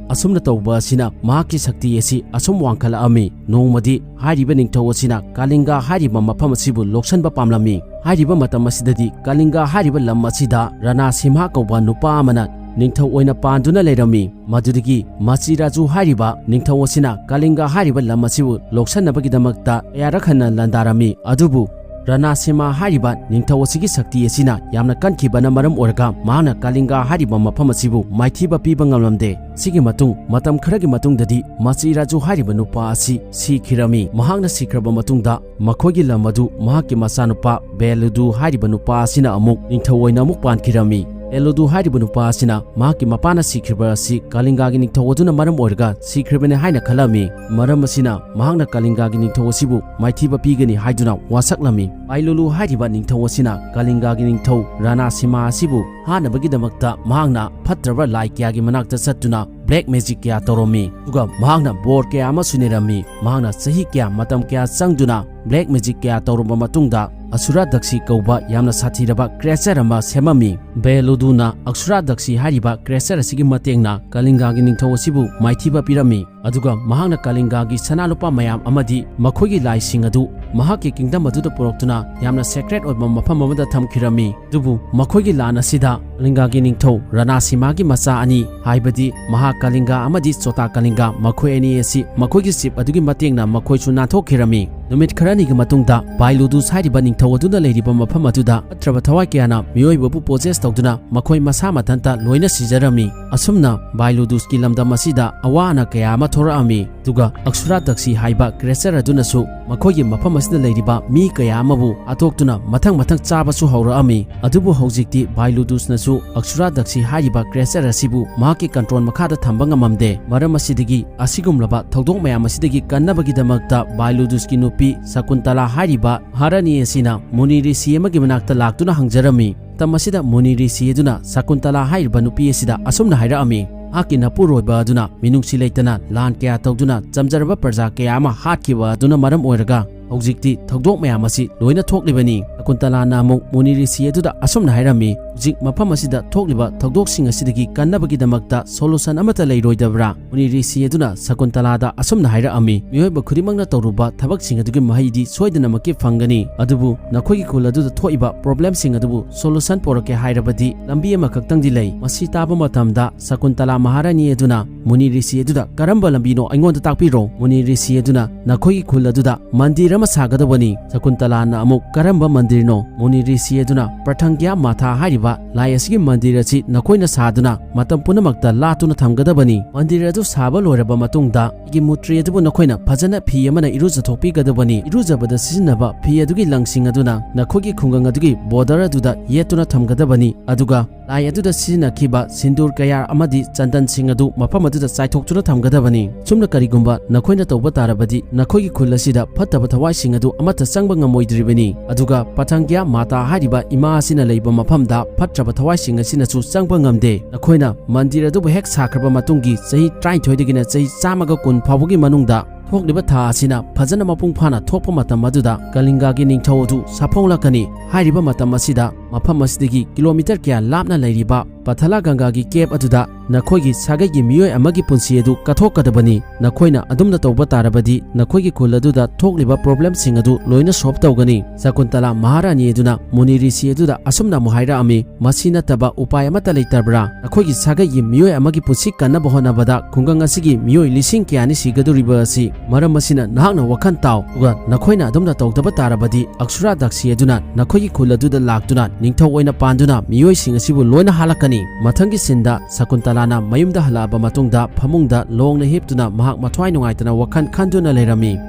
ꯑꯁꯨꯝꯅ ꯇꯧꯕ ꯑꯁꯤꯅ ꯃꯍꯥꯛꯀꯤ ꯁꯛꯇꯤ ꯑꯁꯤ ꯑꯁꯨꯝ ꯋꯥꯡꯈꯠꯂꯛꯑꯝꯃꯤ꯫ ꯅꯣꯡꯃꯗꯤ ꯍꯥꯏꯔꯤꯕ ꯅꯤꯡꯊꯧ ꯑꯁꯤꯅ ꯀꯥꯂꯤꯡꯒꯥ ꯍꯥꯏꯔꯤꯕ ꯃꯐꯝ ꯑꯁꯤꯕꯨ ꯂꯧꯁꯤꯟꯕ ꯄꯥꯝꯂꯝꯃꯤ꯫ ꯍꯥꯏꯔꯤꯕ ꯃꯇꯝ ꯑꯁꯤꯗꯗꯤ ꯀꯥꯂꯤꯡꯒꯥ ꯍꯥꯏꯔꯤꯕ ꯂꯝ ꯑꯁꯤꯗ ꯔꯥꯅꯥ ꯁꯤꯝꯍꯥ ꯀꯧꯕ ꯅꯨꯄꯥ ꯑꯃꯅ ꯅꯤꯡꯊꯧ ꯑꯣꯏꯅ ꯄꯥꯟꯗꯨꯅ ꯂꯩꯔꯝꯃꯤ꯫ ꯃꯗꯨꯗꯒꯤ ꯃꯥꯆꯤ ꯔꯥꯖꯨ ꯍꯥꯏꯔꯤꯕ ꯅꯤꯡꯊꯧ ꯑꯁꯤꯅ ꯀꯥꯂꯤꯡꯒ ꯍꯥꯏꯔꯤꯕ ꯂꯝ ꯑꯁꯤꯕꯨ ꯂꯧꯁꯤꯟꯅꯕꯒꯤꯗꯃꯛꯇ ꯀꯌꯥꯔꯛ ꯍꯟꯅ ꯂꯥꯟꯗꯥꯔꯝꯃꯤ꯫ ꯑꯗꯨꯕꯨ ꯔꯥꯅꯥ ꯁꯤꯃꯥ ꯍꯥꯏꯔꯤꯕ ꯅꯤꯡꯊꯧ ꯑꯁꯤꯒꯤ ꯁꯛꯇꯤ ꯑꯁꯤꯅ ꯌꯥꯝꯅ ꯀꯟꯈꯤꯕꯅ ꯃꯔꯝ ꯑꯣꯏꯔꯒ ꯃꯍꯥꯛꯅ ꯀꯥꯂꯤꯡꯒ ꯍꯥꯏꯔꯤꯕ ꯃꯐꯝ ꯑꯁꯤꯕꯨ ꯃꯥꯏꯊꯤꯕ ꯄꯤꯕ ꯉꯝꯂꯝꯗꯦ꯫ ꯁꯤꯒꯤ ꯃꯇꯨꯡ ꯃꯇꯝ ꯈꯔꯒꯤ ꯃꯇꯨꯡꯗꯗꯤ ꯃꯥꯆꯤ ꯔꯥꯖꯨ ꯍꯥꯏꯔꯤꯕ ꯅꯨꯄꯥ ꯑꯁꯤ ꯁꯤꯈꯤꯔꯝꯃꯤ꯫ ꯃꯍꯥꯛꯅ ꯁꯤꯈ꯭ꯔꯕ ꯃꯇꯨꯡꯗ ꯃꯈꯣꯏꯒꯤ ꯂꯝ ꯑꯗꯨ ꯃꯍꯥꯛꯀꯤ ꯃꯆꯥꯅꯨꯄꯥ ꯕꯦꯂꯨꯗꯨ ꯍꯥꯏꯔꯤꯕ ꯅꯨꯄꯥ ꯑꯁꯤꯅ ꯑꯃꯨꯛ ꯅꯤꯡꯊꯧ ꯑꯣꯏꯅ ꯑꯃꯨꯛ ꯄꯥꯟꯈꯤꯔꯝꯃꯤ꯫ ꯕꯦꯂꯨꯗꯨ ꯍꯥꯏꯔꯤꯕ ꯅꯨꯄꯥ ꯑꯁꯤꯅ ꯃꯍꯥꯛꯀꯤ ꯃꯄꯥꯅ ꯁꯤꯈ꯭ꯔꯤꯕ ꯑꯁꯤ ꯀꯥꯂꯤꯡꯒꯥꯒꯤ ꯅꯤꯡꯊꯧ ꯑꯗꯨꯅ ꯃꯔꯝ ꯑꯣꯏꯔꯒ ꯁꯤꯈ꯭ꯔꯤꯕꯅꯤ ꯍꯥꯏꯅ ꯈꯜꯂꯝꯃꯤ꯫ ꯃꯔꯝ ꯑꯁꯤꯅ ꯃꯍꯥꯛꯅ ꯀꯥꯂꯤꯡꯒꯥꯒꯤ ꯅꯤꯡꯊꯧ ꯑꯁꯤꯕꯨ ꯃꯥꯏꯊꯤꯕ ꯄꯤꯒꯅꯤ ꯍꯥꯏꯗꯨꯅ ꯋꯥꯁꯛꯂꯝꯃꯤ꯫ ꯕꯥꯏꯂꯨꯂꯨ ꯍꯥꯏꯔꯤꯕ ꯅꯤꯡꯊꯧ ꯑꯁꯤꯅ ꯀꯥꯂꯤꯡꯒꯥꯒꯤ ꯅꯤꯡꯊꯧ ꯔꯥꯅꯥ ꯁꯤꯃꯥ ꯑꯁꯤꯕꯨ ꯍꯥꯠꯅꯕꯒꯤꯗꯃꯛꯇ ꯃꯍꯥꯛꯅ ꯐꯠꯇ꯭ꯔꯕ ꯂꯥꯏ ꯀꯌꯥꯒꯤ ꯃꯅꯥꯛꯇ ꯆꯠꯇꯨꯅ black magic ꯀꯌꯥ ꯇꯧꯔꯝꯃꯤ꯫ ꯑꯗꯨꯒ ꯃꯍꯥꯛꯅ ꯕꯣꯔ ꯀꯌꯥ ꯑꯃꯁꯨ ꯅꯤꯔꯝꯃꯤ꯫ ꯃꯍꯥꯛꯅ ꯆꯍꯤ ꯀꯌꯥ, ꯃꯇꯝ ꯀꯌꯥ ꯆꯪꯗꯨꯅ black magic ꯀꯌꯥ ꯇꯧꯔꯕ ꯃꯇꯨꯡꯗ ꯑꯁꯨꯔꯥ ꯗꯛꯁꯤ ꯀꯧꯕ ꯌꯥꯝꯅ ꯁꯥꯊꯤꯔꯕ creature ꯑꯃ ꯁꯦꯝꯃꯝꯃꯤ꯫ ꯕꯦꯂꯨꯗꯨꯅ ꯑꯁꯨꯔꯥ ꯗꯛꯁꯤ ꯍꯥꯏꯔꯤꯕ creature ꯑꯁꯤꯒꯤ ꯃꯇꯦꯡꯅ ꯀꯂꯤꯡꯒꯥꯒꯤ ꯅꯤꯡꯊꯧ ꯑꯁꯤꯕꯨ ꯃꯥꯏꯊꯤꯕ ꯄꯤꯔꯝꯃꯤ꯫ ꯑꯗꯨꯒ ꯃꯍꯥꯛꯅ ꯀꯂꯤꯡꯒꯥꯒꯤ ꯁꯅꯥ ꯂꯨꯄꯥ ꯃꯌꯥꯝ ꯑꯃꯗꯤ ꯃꯈꯣꯏꯒꯤ ꯂꯥꯏꯁꯤꯡ ꯑꯗꯨ ꯃꯍꯥꯛꯀꯤ kingdom ꯑꯗꯨꯗ ꯄꯨꯔꯛꯇꯨꯅ ꯌꯥꯝꯅ sacred ꯑꯣꯏꯕ ꯃꯐꯝ ꯑꯃꯗ ꯊꯝꯈꯤꯔꯝꯃꯤ꯫ ꯑꯗꯨꯕꯨ ꯃꯈꯣꯏꯒꯤ ꯂꯥꯟ ꯑꯁꯤꯗ ꯀꯂꯤꯡꯒꯥꯒꯤ ꯅꯤꯡꯊꯧ ꯔꯅꯥꯁꯤꯃꯥꯒꯤ ꯃꯆꯥ ꯑꯅꯤ, ꯍꯥꯏꯕꯗꯤ ꯃꯍꯥ ꯀꯂꯤꯡꯒ ꯑꯃꯗꯤ ꯆꯣꯇꯥ ꯀꯂꯤꯡꯒ, ꯃꯈꯣꯏ ꯑꯅꯤ ꯑꯁꯤ ꯃꯈꯣꯏꯒꯤ ship ꯑꯗꯨꯒꯤ ꯃꯇꯦꯡꯅ ꯃꯈꯣꯏꯁꯨ ꯅꯥꯟꯊꯣꯛꯈꯤꯔꯝꯃꯤ꯫ ꯅꯨꯃꯤꯠ ꯈꯔꯅꯤꯒꯤ ꯃꯇꯨꯡꯗ ꯕꯥꯏꯂꯨꯗꯨꯁ ꯍꯥꯏꯔꯤꯕ ꯅꯤꯡꯊꯧ ꯑꯗꯨꯅ ꯂꯩꯔꯤꯕ ꯃꯐꯝ ꯑꯗꯨꯗ ꯐꯠꯇ꯭ꯔꯕ ꯊꯋꯥꯏ ꯀꯌꯥꯅ ꯃꯤꯑꯣꯏꯕꯕꯨ possess ꯇꯧꯗꯨꯅ ꯃꯈꯣꯏ ꯃꯁꯥ ꯃꯊꯟꯇ ꯂꯣꯏꯅ ꯁꯤꯖꯔꯝꯃꯤ꯫ ꯑꯁꯨꯝꯅ ꯕꯥꯏꯂꯨꯗꯨꯁꯀꯤ ꯂꯝꯗꯝ ꯑꯁꯤꯗ ꯑꯋꯥ ꯑꯅꯥ ꯀꯌꯥ ꯑꯃ ꯊꯣꯔꯛꯑꯝꯃꯤ꯫ ꯑꯗꯨꯒ ꯑꯛꯁꯨꯔꯥ ꯗꯛꯁꯤ ꯍꯥꯏꯕ creature ꯑꯗꯨꯅꯁꯨ ꯃꯈꯣꯏꯒꯤ ꯃꯐꯝ ꯑꯁꯤꯗ ꯂꯩꯔꯤꯕ ꯃꯤ ꯀꯌꯥ ꯑꯃꯕꯨ ꯍꯥꯠꯇꯣꯛꯇꯨꯅ ꯃꯊꯪ ꯃꯊꯪ ꯆꯥꯕꯁꯨ ꯍꯧꯔꯛꯑꯝꯃꯤ꯫ ꯑꯗꯨꯕꯨ ꯍꯧꯖꯤꯛꯇꯤ ꯕꯥꯏꯂꯨꯗꯨꯁꯅꯁꯨ ꯑꯛꯁꯨꯔꯥ ꯗꯛꯁꯤ ꯍꯥꯏꯔꯤꯕ creature ꯑꯁꯤꯕꯨ ꯃꯍꯥꯛꯀꯤ control ꯃꯈꯥꯗ ꯊꯝꯕ ꯉꯝꯃꯝꯗꯦ꯫ ꯃꯔꯝ ꯑꯁꯤꯗꯒꯤ ꯑꯁꯤꯒꯨꯝꯂꯕ ꯊꯧꯗꯣꯛ ꯃꯌꯥꯝ ꯑꯁꯤꯗꯒꯤ ꯀꯟꯅꯕꯒꯤꯗꯃꯛꯇ ꯕꯥꯏꯂꯨꯗꯨꯁꯀꯤ ꯅꯨꯄꯤ ꯁꯀꯨꯟꯇꯂꯥ ꯍꯥꯏꯔꯤꯕ ꯃꯍꯥꯔꯥꯅꯤ ꯑꯁꯤꯅ ꯃꯨꯅꯤ ꯔꯤꯁꯤ ꯑꯃꯒꯤ ꯃꯅꯥꯛꯇ ꯂꯥꯛꯇꯨꯅ ꯍꯪꯖꯔꯝꯃꯤ꯫ ꯃꯇꯝ ꯑꯁꯤꯗ ꯃꯨꯅꯤ ꯔꯤꯁꯤ ꯑꯗꯨꯅ ꯁꯀꯨꯟꯇꯂꯥ ꯍꯥꯏꯔꯤꯕ ꯅꯨꯄꯤ ꯑꯁꯤꯗ ꯑꯁꯨꯝꯅ ꯍꯥꯏꯔꯛꯑꯝꯃꯤ, ꯃꯍꯥꯛꯀꯤ ꯅꯄꯨꯔꯣꯏꯕ ꯑꯗꯨꯅ ꯃꯤꯅꯨꯡꯁꯤ ꯂꯩꯇꯅ ꯂꯥꯟ ꯀꯌꯥ ꯇꯧꯗꯨꯅ ꯆꯝꯖꯔꯕ ꯄ꯭ꯔꯖꯥ ꯀꯌꯥ ꯑꯃ ꯍꯥꯠꯈꯤꯕ ꯑꯗꯨꯅ ꯃꯔꯝ ꯑꯣꯏꯔꯒ ꯍꯧꯖꯤꯛꯇꯤ ꯊꯧꯗꯣꯛ ꯃꯌꯥꯝ ꯑꯁꯤ ꯂꯣꯏꯅ ꯊꯣꯛꯂꯤꯕꯅꯤ꯫ ꯁꯀꯨꯟꯇꯂꯥꯅ ꯑꯃꯨꯛ ꯃꯨꯅꯤ ꯔꯤꯁꯤ ꯑꯗꯨꯗ ꯑꯁꯨꯝꯅ ꯍꯥꯏꯔꯝꯃꯤ, ꯍꯧꯖꯤꯛ ꯃꯐꯝ ꯑꯁꯤꯗ ꯊꯣꯛꯂꯤꯕ ꯊꯧꯗꯣꯛꯁꯤꯡ ꯑꯁꯤꯗꯒꯤ ꯀꯟꯅꯕꯒꯤꯗꯃꯛꯇ solution ꯑꯃꯠꯇ ꯂꯩꯔꯣꯏꯗꯕ꯭ꯔꯥ? ꯃꯨꯅꯤ ꯔꯤꯁꯤ ꯑꯗꯨꯅ ꯁꯀꯨꯟꯇꯂꯥꯗ ꯑꯁꯨꯝꯅ ꯍꯥꯏꯔꯛꯑꯝꯃꯤ, ꯃꯤꯑꯣꯏꯕ ꯈꯨꯗꯤꯡꯃꯛꯅ ꯇꯧꯔꯨꯕ ꯊꯕꯛꯁꯤꯡ ꯑꯗꯨꯒꯤ ꯃꯍꯩꯗꯤ ꯁꯣꯏꯗꯅꯃꯛꯀꯤ ꯐꯪꯒꯅꯤ, ꯑꯗꯨꯕꯨ ꯅꯈꯣꯏꯒꯤ ꯈꯨꯜ ꯑꯗꯨꯗ ꯊꯣꯛꯏꯕ problemꯁꯤꯡ ꯑꯗꯨꯕꯨ solution ꯄꯨꯔꯛꯀꯦ ꯍꯥꯏꯔꯕꯗꯤ ꯂꯝꯕꯤ ꯑꯃꯈꯛꯇꯪꯗꯤ ꯂꯩ꯫ ꯃꯁꯤ ꯇꯥꯕ ꯃꯇꯝꯗ ꯁꯀꯨꯟꯇꯂꯥ ꯃꯍꯥꯔꯥꯅꯤ ꯑꯗꯨꯅ ꯃꯨꯅꯤ ꯔꯤꯁꯤ ꯑꯗꯨꯗ ꯀꯔꯝꯕ ꯂꯝꯕꯤꯅꯣ ꯑꯩꯉꯣꯟꯗ ꯇꯥꯛꯄꯤꯔꯣ꯫ ꯃꯨꯅꯤ ꯔꯤꯁꯤ ꯑꯗꯨꯅ ꯅꯈꯣꯏꯒꯤ ꯈꯨꯜ ꯑꯗꯨꯗ ꯃꯟꯗꯤꯔ ꯑꯃ ꯁꯥꯒꯗꯧꯕꯅꯤ꯫ ꯁꯀꯨꯟꯇꯂꯥꯅ ꯑꯃꯨꯛ ꯀꯔꯝꯕ ꯃꯟꯗꯤꯔꯅꯣ? ꯃꯨꯅꯤ ꯔꯤꯁꯤ ꯑꯗꯨꯅ ꯄ꯭ꯔꯊꯪꯒ꯭ꯌꯥ ꯃꯥꯊꯥ ꯍꯥꯏꯔꯤꯕ ꯂꯥꯏ ꯑꯁꯤꯒꯤ ꯃꯟꯗꯤꯔ ꯑꯁꯤ ꯅꯈꯣꯏꯅ ꯁꯥꯗꯨꯅ ꯃꯇꯝ ꯄꯨꯝꯅꯃꯛꯇ ꯂꯥꯠꯇꯨꯅ ꯊꯝꯒꯗꯕꯅꯤ꯫ ꯃꯟꯗꯤꯔ ꯑꯗꯨ ꯁꯥꯕ ꯂꯣꯏꯔꯕ ꯃꯇꯨꯡꯗ ꯑꯩꯒꯤ ꯃꯨꯔꯇꯤ ꯑꯗꯨꯕꯨ ꯅꯈꯣꯏꯅ ꯐꯖꯅ ꯐꯤ ꯑꯃꯅ ꯏꯔꯨꯖꯊꯣꯛꯄꯤꯒꯗꯕꯅꯤ꯫ ꯏꯔꯨꯖꯕꯗ ꯁꯤꯖꯤꯟꯅꯕ ꯐꯤ ꯑꯗꯨꯒꯤ ꯂꯪꯁꯤꯡ ꯑꯗꯨꯅ ꯅꯈꯣꯏꯒꯤ ꯈꯨꯡꯒꯪ ꯑꯗꯨꯒꯤ border ꯑꯗꯨꯗ ꯌꯦꯠꯇꯨꯅ ꯊꯝꯒꯗꯕꯅꯤ꯫ ꯑꯗꯨꯒ ꯂꯥꯏ ꯑꯗꯨꯗ ꯁꯤꯖꯤꯟꯅꯈꯤꯕ ꯁꯤꯟꯗꯨꯔ ꯀꯌꯥ ꯑꯃꯗꯤ ꯆꯟꯗꯟꯁꯤꯡ ꯑꯗꯨ ꯃꯐꯝ ꯑꯗꯨꯗ ꯆꯥꯏꯊꯣꯛꯇꯨꯅ ꯊꯝꯒꯗꯕꯅꯤ꯫ ꯁꯨꯝꯅ ꯀꯔꯤꯒꯨꯝꯕ ꯅꯈꯣꯏꯅ ꯇꯧꯕ ꯇꯥꯔꯕꯗꯤ ꯅꯈꯣꯏꯒꯤ ꯈꯨꯜ ꯑꯁꯤꯗ ꯐꯠꯇꯕ ꯊꯋꯥꯏꯁꯤꯡ ꯑꯗꯨ ꯑꯃꯠꯇ ꯆꯪꯕ ꯉꯝꯃꯣꯏꯗ꯭ꯔꯤꯕꯅꯤ꯫ ꯑꯗꯨꯒ ꯄꯊꯪꯒ꯭ꯌꯥ ꯃꯥꯇꯥ ꯍꯥꯏꯔꯤꯕ ꯏꯃꯥ ꯑꯁꯤꯅ ꯂꯩꯕ ꯃꯐꯝꯗ ꯐꯠꯇ꯭ꯔꯕ ꯊꯋꯥꯏꯁꯤꯡ ꯑꯁꯤꯅꯁꯨ ꯆꯪꯕ ꯉꯝꯗꯦ꯫ ꯅꯈꯣꯏꯅ ꯃꯟꯗꯤꯔ ꯑꯗꯨꯕꯨ ꯍꯦꯛ ꯁꯥꯈ꯭ꯔꯕ ꯃꯇꯨꯡꯒꯤ ꯆꯍꯤ ꯇꯔꯥꯅꯤꯊꯣꯏꯗꯒꯤꯅ ꯆꯍꯤ ꯆꯥꯝꯃꯒ ꯀꯨꯟ ꯐꯥꯎꯕꯒꯤ ꯃꯅꯨꯡꯗ ꯊꯣꯛꯂꯤꯕ ꯊꯥ ꯑꯁꯤꯅ ꯐꯖꯅ ꯃꯄꯨꯡ ꯐꯥꯅ ꯊꯣꯛꯄ ꯃꯇꯝ ꯑꯗꯨꯗ ꯀꯂꯤꯡꯒꯥꯒꯤ ꯅꯤꯡꯊꯧ ꯑꯗꯨ ꯁꯥꯐꯣꯡꯂꯛꯀꯅꯤ꯫ ꯍꯥꯏꯔꯤꯕ ꯃꯇꯝ ꯑꯁꯤꯗ ꯃꯐꯝ ꯑꯁꯤꯗꯒꯤ ꯀꯤꯂꯣꯃꯤꯇꯔ ꯀꯌꯥ ꯂꯥꯞꯅ ꯂꯩꯔꯤꯕ ꯄꯊꯂꯥ ꯒꯪꯒꯥꯒꯤ ꯀꯦꯞ ꯑꯗꯨꯗ ꯅꯈꯣꯏꯒꯤ ꯁꯥꯒꯩꯒꯤ ꯃꯤꯑꯣꯏ ꯑꯃꯒꯤ ꯄꯨꯟꯁꯤ ꯑꯗꯨ ꯀꯠꯊꯣꯛꯀꯗꯕꯅꯤ꯫ ꯅꯈꯣꯏꯅ ꯑꯗꯨꯝꯅ ꯇꯧꯕ ꯇꯥꯔꯕꯗꯤ ꯅꯈꯣꯏꯒꯤ ꯈꯨꯜ ꯑꯗꯨꯗ ꯊꯣꯛꯂꯤꯕ ꯄ꯭ꯔꯣꯕ꯭ꯂꯦꯝꯁꯤꯡ ꯑꯗꯨ ꯂꯣꯏꯅ ꯁꯣꯜꯕ ꯇꯧꯒꯅꯤ꯫ ꯁꯀꯨꯟꯇꯂꯥ ꯃꯍꯥꯔꯥꯅꯤ ꯑꯗꯨꯅ ꯃꯨꯅꯤ ꯔꯤꯁꯤ ꯑꯗꯨꯗ ꯑꯁꯨꯝꯅ ꯑꯃꯨꯛ ꯍꯥꯏꯔꯛꯑꯝꯃꯤ, "ꯃꯁꯤ ꯅꯠꯇꯕ ꯎꯄꯥꯏ ꯑꯃꯠꯇ ꯂꯩꯇꯕ꯭ꯔꯥ? ꯅꯈꯣꯏꯒꯤ ꯁꯥꯒꯩꯒꯤ ꯃꯤꯑꯣꯏ ꯑꯃꯒꯤ ꯄꯨꯟꯁꯤ ꯀꯟꯅꯕ ꯍꯣꯠꯅꯕꯗ ꯈꯨꯡꯒꯪ ꯑꯁꯤꯒꯤ ꯃꯤꯑꯣꯏ ꯂꯤꯁꯤꯡ ꯀꯌꯥꯅꯤ ꯁꯤꯒꯗꯧꯔꯤꯕ ꯑꯁꯤ꯫ ꯃꯔꯝ ꯑꯁꯤꯅ ꯅꯍꯥꯛꯅ ꯋꯥꯈꯜ ꯇꯥꯎ, ꯑꯗꯨꯒ ꯅꯈꯣꯏꯅ ꯑꯗꯨꯝꯅ ꯇꯧꯗꯕ ꯇꯥꯔꯕꯗꯤ ꯑꯛꯁꯨꯔꯥ ꯗꯛꯁꯤ ꯑꯗꯨꯅ ꯅꯈꯣꯏꯒꯤ ꯈꯨꯜ ꯑꯗꯨꯗ ꯂꯥꯛꯇꯨꯅ ꯅꯤꯡꯊꯧ ꯑꯣꯏꯅ ꯄꯥꯟꯗꯨꯅ ꯃꯤꯑꯣꯏꯁꯤꯡ ꯑꯁꯤꯕꯨ ꯂꯣꯏꯅ ꯍꯥꯠꯂꯛꯀꯅꯤ꯫" ꯃꯊꯪꯒꯤ ꯁꯤꯟꯗ ꯁꯀꯨꯟꯇꯂꯥꯅ ꯃꯌꯨꯝꯗ ꯍꯜꯂꯛꯑꯕ ꯃꯇꯨꯡꯗ ꯐꯃꯨꯡꯗ ꯂꯣꯡꯅ ꯍꯤꯞꯇꯨꯅ ꯃꯍꯥꯛ ꯃꯊ꯭ꯋꯥꯏ ꯅꯨꯡꯉꯥꯏꯇꯅ ꯋꯥꯈꯜ ꯈꯟꯗꯨꯅ ꯂꯩꯔꯝꯃꯤ꯫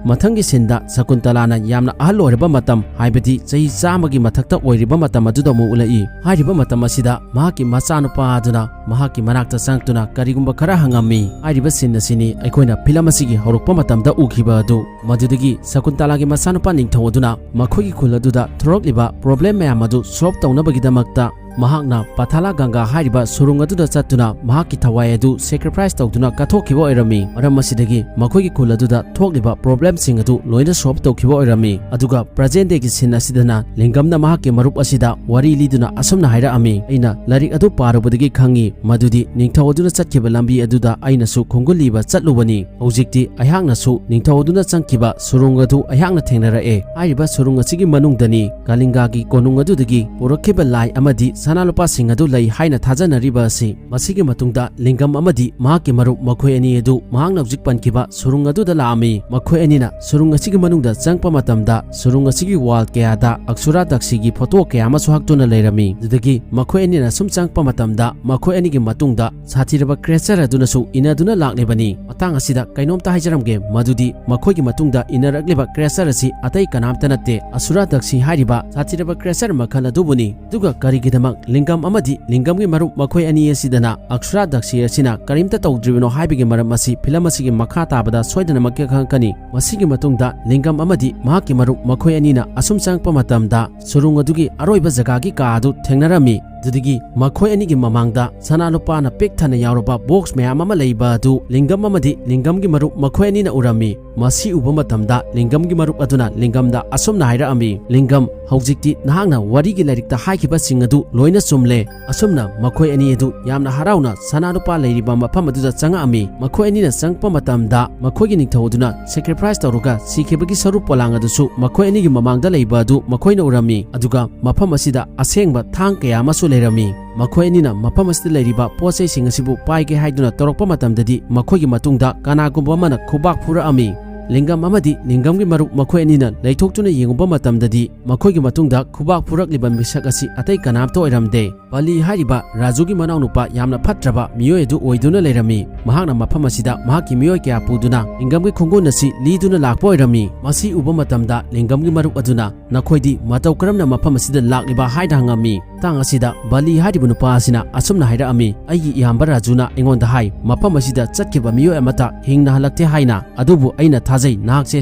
ꯃꯊꯪꯒꯤ ꯁꯤꯟꯗ ꯁꯀꯨꯟꯇꯂꯥꯅ ꯌꯥꯝꯅ ꯑꯍꯜ ꯑꯣꯏꯔꯕ ꯃꯇꯝ, ꯍꯥꯏꯕꯗꯤ ꯆꯍꯤ ꯆꯥꯝꯃꯒꯤ ꯃꯊꯛꯇ ꯑꯣꯏꯔꯤꯕ ꯃꯇꯝ ꯑꯗꯨꯗ ꯑꯃꯨꯛ ꯎꯠꯂꯛꯏ꯫ ꯍꯥꯏꯔꯤꯕ ꯃꯇꯝ ꯑꯁꯤꯗ ꯃꯍꯥꯛꯀꯤ ꯃꯆꯥꯅꯨꯄꯥ ꯑꯗꯨꯅ ꯃꯍꯥꯛꯀꯤ ꯃꯅꯥꯛꯇ ꯆꯪꯂꯛꯇꯨꯅ ꯀꯔꯤꯒꯨꯝꯕ ꯈꯔ ꯍꯪꯉꯝꯃꯤ꯫ ꯍꯥꯏꯔꯤꯕ ꯁꯤꯟ ꯑꯁꯤꯅꯤ ꯑꯩꯈꯣꯏꯅ ꯐꯤꯂꯝ ꯑꯁꯤꯒꯤ ꯍꯧꯔꯛꯄ ꯃꯇꯝꯗ ꯎꯈꯤꯕ ꯑꯗꯨ꯫ ꯃꯗꯨꯗꯒꯤ ꯁꯀꯨꯟꯇꯂꯥꯒꯤ ꯃꯆꯥꯅꯨꯄꯥ ꯅꯤꯡꯊꯧ ꯑꯗꯨꯅ ꯃꯈꯣꯏꯒꯤ ꯈꯨꯜ ꯑꯗꯨꯗ ꯊꯣꯔꯛꯂꯤꯕ ꯄ꯭ꯔꯣꯕ꯭ꯂꯦꯝ ꯃꯌꯥꯝ ꯑꯗꯨ ꯁꯣꯜꯕ ꯇꯧꯅꯕꯒꯤꯗꯃꯛꯇ ꯃꯍꯥꯛꯅ ꯄꯊꯥꯂꯥ ꯒꯪꯒꯥ ꯍꯥꯏꯔꯤꯕ ꯁꯨꯔꯨꯡ ꯑꯗꯨꯗ ꯆꯠꯇꯨꯅ ꯃꯍꯥꯛꯀꯤ ꯊꯋꯥꯏ ꯑꯗꯨ ꯁꯦꯀ꯭ꯔꯤꯐꯥꯏꯁ ꯇꯧꯗꯨꯅ ꯀꯠꯊꯣꯛꯈꯤꯕ ꯑꯣꯏꯔꯝꯃꯤ꯫ ꯃꯔꯝ ꯑꯁꯤꯗꯒꯤ ꯃꯈꯣꯏꯒꯤ ꯈꯨꯜ ꯑꯗꯨꯗ ꯊꯣꯛꯂꯤꯕ ꯄ꯭ꯔꯣꯕ꯭ꯂꯦꯝꯁꯤꯡ ꯑꯗꯨ ꯂꯣꯏꯅ ꯁꯣꯜꯕ ꯇꯧꯈꯤꯕ ꯑꯣꯏꯔꯝꯃꯤ꯫ ꯑꯗꯨꯒ ꯄ꯭ꯔꯖꯦꯟ ꯗꯦꯒꯤ ꯁꯤꯟ ꯑꯁꯤꯗꯅ ꯂꯤꯡꯒꯝꯅ ꯃꯍꯥꯛꯀꯤ ꯃꯔꯨꯞ ꯑꯁꯤꯗ ꯋꯥꯔꯤ ꯂꯤꯗꯨꯅ ꯑꯁꯨꯝꯅ ꯍꯥꯏꯔꯛꯑꯝꯃꯤ, "ꯑꯩꯅ ꯂꯥꯏꯔꯤꯛ ꯑꯗꯨ ꯄꯥꯔꯨꯕꯗꯒꯤ ꯈꯪꯉꯤ ꯃꯗꯨꯗꯤ ꯅꯤꯡꯊꯧ ꯑꯗꯨꯅ ꯆꯠꯈꯤꯕ ꯂꯝꯕꯤ ꯑꯗꯨꯗ ꯑꯩꯅꯁꯨ ꯈꯣꯡꯒꯨꯜ ꯂꯤꯕ ꯆꯠꯂꯨꯕꯅꯤ꯫ ꯍꯧꯖꯤꯛꯇꯤ ꯑꯩꯍꯥꯛꯅꯁꯨ ꯅꯤꯡꯊꯧ ꯑꯗꯨꯅ ꯆꯪꯈꯤꯕ ꯁꯨꯔꯨꯡ ꯑꯗꯨ ꯑꯩꯍꯥꯛꯅ ꯊꯦꯡꯅꯔꯛꯑꯦ꯫ ꯍꯥꯏꯔꯤꯕ ꯁꯨꯔꯨꯡ ꯑꯁꯤꯒꯤ ꯃꯅꯨꯡꯗꯅꯤ ꯀꯂꯤꯡꯒꯥꯒꯤ ꯀꯣꯅꯨꯡ ꯑꯗꯨꯗꯒꯤ ꯄꯨꯔꯛꯈꯤꯕ ꯂꯥꯏ ꯑꯃꯗꯤ ꯁꯅꯥ ꯂꯨꯄꯥꯁꯤꯡ ꯑꯗꯨ ꯂꯩ ꯍꯥꯏꯅ ꯊꯥꯖꯅꯔꯤꯕ ꯑꯁꯤ꯫" ꯃꯁꯤꯒꯤ ꯃꯇꯨꯡꯗ ꯂꯤꯡꯒꯝ ꯑꯃꯗꯤ ꯃꯍꯥꯛꯀꯤ ꯃꯔꯨꯞ ꯃꯈꯣꯏ ꯑꯅꯤ ꯑꯗꯨ ꯃꯍꯥꯛꯅ ꯍꯧꯖꯤꯛ ꯄꯟꯈꯤꯕ ꯁꯨꯔꯨꯡ ꯑꯗꯨꯗ ꯂꯥꯛꯑꯝꯃꯤ꯫ ꯃꯈꯣꯏ ꯑꯅꯤꯅ ꯁꯨꯔꯨꯡ ꯑꯁꯤꯒꯤ ꯃꯅꯨꯡꯗ ꯆꯪꯂꯛꯄ ꯃꯇꯝꯗ ꯁꯨꯔꯨꯡ ꯑꯁꯤꯒꯤ ꯋꯥꯜ ꯀꯌꯥꯗ ꯑꯛꯁꯨꯔꯥ ꯗꯛꯁꯤꯒꯤ ꯐꯣꯇꯣ ꯀꯌꯥ ꯑꯃꯁꯨ ꯍꯛꯇꯨꯅ ꯂꯩꯔꯝꯃꯤ꯫ ꯑꯗꯨꯗꯒꯤ ꯃꯈꯣꯏ ꯑꯅꯤꯅ ꯁꯨꯝ ꯆꯪꯂꯛꯄ ꯃꯇꯝꯗ ꯃꯈꯣꯏ ꯑꯅꯤꯒꯤ ꯃꯇꯨꯡꯗ ꯁꯥꯊꯤꯔꯕ ꯀ꯭ꯔꯦꯆꯔ ꯑꯗꯨꯅꯁꯨ ꯏꯟꯅꯗꯨꯅ ꯂꯥꯛꯂꯤꯕꯅꯤ꯫ ꯃꯇꯥꯡ ꯑꯁꯤꯗ ꯀꯩꯅꯣꯝꯇ ꯍꯥꯏꯖꯔꯝꯒꯦ, ꯃꯗꯨꯗꯤ ꯃꯈꯣꯏꯒꯤ ꯃꯇꯨꯡꯗ ꯏꯟꯅꯔꯛꯂꯤꯕ ꯀ꯭ꯔꯦꯆꯔ ꯑꯁꯤ ꯑꯇꯩ ꯀꯅꯥꯝꯇ ꯅꯠꯇꯦ, ꯑꯁꯨꯔꯥ ꯗꯛꯁꯤ ꯍꯥꯏꯔꯤꯕ ꯁꯥꯊꯤꯔꯕ ꯀ꯭ꯔꯦꯆꯔ ꯃꯈꯜ ꯑꯗꯨꯕꯨꯅꯤ꯫ ꯑꯗꯨꯒ ꯀꯔꯤꯒꯤꯗꯃꯛ ꯂꯤꯡꯒꯝ ꯑꯃꯗꯤ ꯂꯤꯡꯒꯝꯒꯤ ꯃꯔꯨꯞ ꯃꯈꯣꯏ ꯑꯅꯤ ꯑꯁꯤꯗꯅ ꯑꯛꯁꯨꯔꯥ ꯗꯛꯁꯤ ꯑꯁꯤꯅ ꯀꯔꯤꯝꯇ ꯇꯧꯗ꯭ꯔꯤꯕꯅꯣ ꯍꯥꯏꯕꯒꯤ ꯃꯔꯝ ꯑꯁꯤ ꯐꯤꯂꯝ ꯑꯁꯤꯒꯤ ꯃꯈꯥ ꯇꯥꯕꯗ ꯁꯣꯏꯗꯅꯃꯛꯀꯤ ꯈꯪꯉꯛꯀꯅꯤ꯫ ꯃꯁꯤꯒꯤ ꯃꯇꯨꯡꯗ ꯂꯤꯡꯒꯝ ꯑꯃꯗꯤ ꯃꯍꯥꯛꯀꯤ ꯃꯔꯨꯞ ꯃꯈꯣꯏ ꯑꯅꯤꯅ ꯑꯁꯨꯝ ꯆꯪꯂꯛꯄ ꯃꯇꯝꯗ ꯁꯨꯔꯨꯡ ꯑꯗꯨꯒꯤ ꯑꯔꯣꯏꯕ ꯖꯒꯥꯒꯤ ꯀꯥ ꯑꯗꯨ ꯊꯦꯡꯅꯔꯝꯃꯤ꯫ ꯑꯗꯨꯗꯒꯤ ꯃꯈꯣꯏ ꯑꯅꯤꯒꯤ ꯃꯃꯥꯡꯗ ꯁꯅꯥ ꯂꯨꯄꯥꯅ ꯄꯤꯛ ꯊꯟꯅ ꯌꯥꯎꯔꯕ ꯕꯣꯛꯁ ꯃꯌꯥꯝ ꯑꯃ ꯂꯩꯕ ꯑꯗꯨ ꯂꯤꯡꯒꯝ ꯑꯃꯗꯤ ꯂꯤꯡꯒꯝꯒꯤ ꯃꯔꯨꯞ ꯃꯈꯣꯏ ꯑꯅꯤꯅ ꯎꯔꯝꯃꯤ꯫ ꯃꯁꯤ ꯎꯕ ꯃꯇꯝꯗ ꯂꯤꯡꯒꯝꯒꯤ ꯃꯔꯨꯞ ꯑꯗꯨꯅ ꯂꯤꯡꯒꯝꯗ ꯑꯁꯨꯝꯅ ꯍꯥꯏꯔꯛꯑꯝꯃꯤ, "ꯂꯤꯡꯒꯝ, ꯍꯧꯖꯤꯛꯇꯤ ꯅꯍꯥꯛꯅ ꯋꯥꯔꯤꯒꯤ ꯂꯥꯏꯔꯤꯛꯇ ꯍꯥꯏꯈꯤꯕꯁꯤꯡ ꯑꯗꯨ ꯂꯣꯏꯅ ꯆꯨꯝꯂꯦ꯫" ꯑꯁꯨꯝꯅ ꯃꯈꯣꯏ ꯑꯅꯤ ꯑꯗꯨ ꯌꯥꯝꯅ ꯍꯔꯥꯎꯅ ꯁꯅꯥ ꯂꯨꯄꯥ ꯂꯩꯔꯤꯕ ꯃꯐꯝ ꯑꯗꯨꯗ ꯆꯪꯉꯛꯑꯝꯃꯤ꯫ ꯃꯈꯣꯏ ꯑꯅꯤꯅ ꯆꯪꯉꯛꯄ ꯃꯇꯝꯗ ꯃꯈꯣꯏꯒꯤ ꯅꯤꯡꯊꯧ ꯑꯗꯨꯅ ꯁꯦꯀ꯭ꯔꯤꯐꯥꯏꯁ ꯇꯧꯔꯒ ꯁꯤꯈꯤꯕꯒꯤ ꯁꯔꯨꯛ ꯄꯣꯂꯥꯡ ꯑꯗꯨꯁꯨ ꯃꯈꯣꯏ ꯑꯅꯤꯒꯤ ꯃꯃꯥꯡꯗ ꯂꯩꯕ ꯑꯗꯨ ꯃꯈꯣꯏꯅ ꯎꯔꯝꯃꯤ꯫ ꯑꯗꯨꯒ ꯃꯐꯝ ꯑꯁꯤꯗ ꯑꯁꯦꯡꯕ ꯊꯥꯡ ꯀꯌꯥ ꯑꯃꯁꯨ ꯂꯩꯔꯝꯃꯤ꯫ ꯃꯈꯣꯏ ꯑꯅꯤꯅ ꯃꯐꯝ ꯑꯁꯤꯗ ꯂꯩꯔꯤꯕ ꯄꯣꯠ ꯆꯩꯁꯤꯡ ꯑꯁꯤꯕꯨ ꯄꯥꯏꯒꯦ ꯍꯥꯏꯗꯨꯅ ꯇꯧꯔꯛꯄ ꯃꯇꯝꯗꯗꯤ ꯃꯈꯣꯏꯒꯤ ꯃꯇꯨꯡꯗ ꯀꯅꯥꯒꯨꯝꯕ ꯑꯃꯅ ꯈꯨꯕꯥꯛ ꯐꯨꯔꯛꯑꯝꯃꯤ꯫ ꯂꯤꯡꯒꯝ ꯑꯃꯗꯤ ꯂꯤꯡꯒꯝꯒꯤ ꯃꯔꯨꯞ ꯃꯈꯣꯏ ꯑꯅꯤꯅ ꯂꯩꯊꯣꯛꯇꯨꯅ ꯌꯦꯡꯉꯨꯕ ꯃꯇꯝꯗꯗꯤ ꯃꯈꯣꯏꯒꯤ ꯃꯇꯨꯡꯗ ꯈꯨꯕꯥꯛ ꯐꯨꯔꯛꯂꯤꯕ ꯃꯤꯁꯛ ꯑꯁꯤ ꯑꯇꯩ ꯀꯅꯥꯝꯇ ꯑꯣꯏꯔꯝꯗꯦ꯫ ꯕꯂꯤ ꯍꯥꯏꯔꯤꯕ ꯔꯥꯖꯨꯒꯤ ꯃꯅꯥꯎꯅꯨꯄꯥ ꯌꯥꯝꯅ ꯐꯠꯇ꯭ꯔꯕ ꯃꯤꯑꯣꯏ ꯑꯗꯨ ꯑꯣꯏꯗꯨꯅ ꯂꯩꯔꯝꯃꯤ꯫ ꯃꯍꯥꯛꯅ ꯃꯐꯝ ꯑꯁꯤꯗ ꯃꯍꯥꯛꯀꯤ ꯃꯤꯑꯣꯏ ꯀꯌꯥ ꯄꯨꯗꯨꯅ ꯂꯤꯡꯒꯝꯒꯤ ꯈꯣꯡꯒꯨꯟ ꯑꯁꯤ ꯂꯤꯗꯨꯅ ꯂꯥꯛꯄ ꯑꯣꯏꯔꯝꯃꯤ꯫ ꯃꯁꯤ ꯎꯕ ꯃꯇꯝꯗ ꯂꯤꯡꯒꯝꯒꯤ ꯃꯔꯨꯞ ꯑꯗꯨꯅ, "ꯅꯈꯣꯏꯗꯤ ꯃꯇꯧ ꯀꯔꯝꯅ ꯃꯐꯝ ꯑꯁꯤꯗ ꯂꯥꯛꯂꯤꯕ?" ꯍꯥꯏꯅ ꯍꯪꯉꯝꯃꯤ꯫ ꯃꯇꯥꯡ ꯑꯁꯤꯗ ꯕꯂꯤ ꯍꯥꯏꯔꯤꯕ ꯅꯨꯄꯥ ꯑꯁꯤꯅ ꯑꯁꯨꯝꯅ ꯍꯥꯏꯔꯛꯑꯝꯃꯤ, "ꯑꯩꯒꯤ ꯏꯌꯥꯝꯕ ꯔꯥꯖꯨꯅ ꯑꯩꯉꯣꯟꯗ ꯍꯥꯏ, ꯃꯐꯝ ꯑꯁꯤꯗ ꯆꯠꯈꯤꯕ ꯃꯤꯑꯣꯏ ꯑꯃꯠꯇ ꯍꯤꯡꯅ ꯍꯜꯂꯛꯇꯦ ꯍꯥꯏꯅ꯫ ꯑꯗꯨꯕꯨ ꯑꯩꯅ ꯊꯥꯖꯩ ꯅꯍꯥꯛꯁꯦ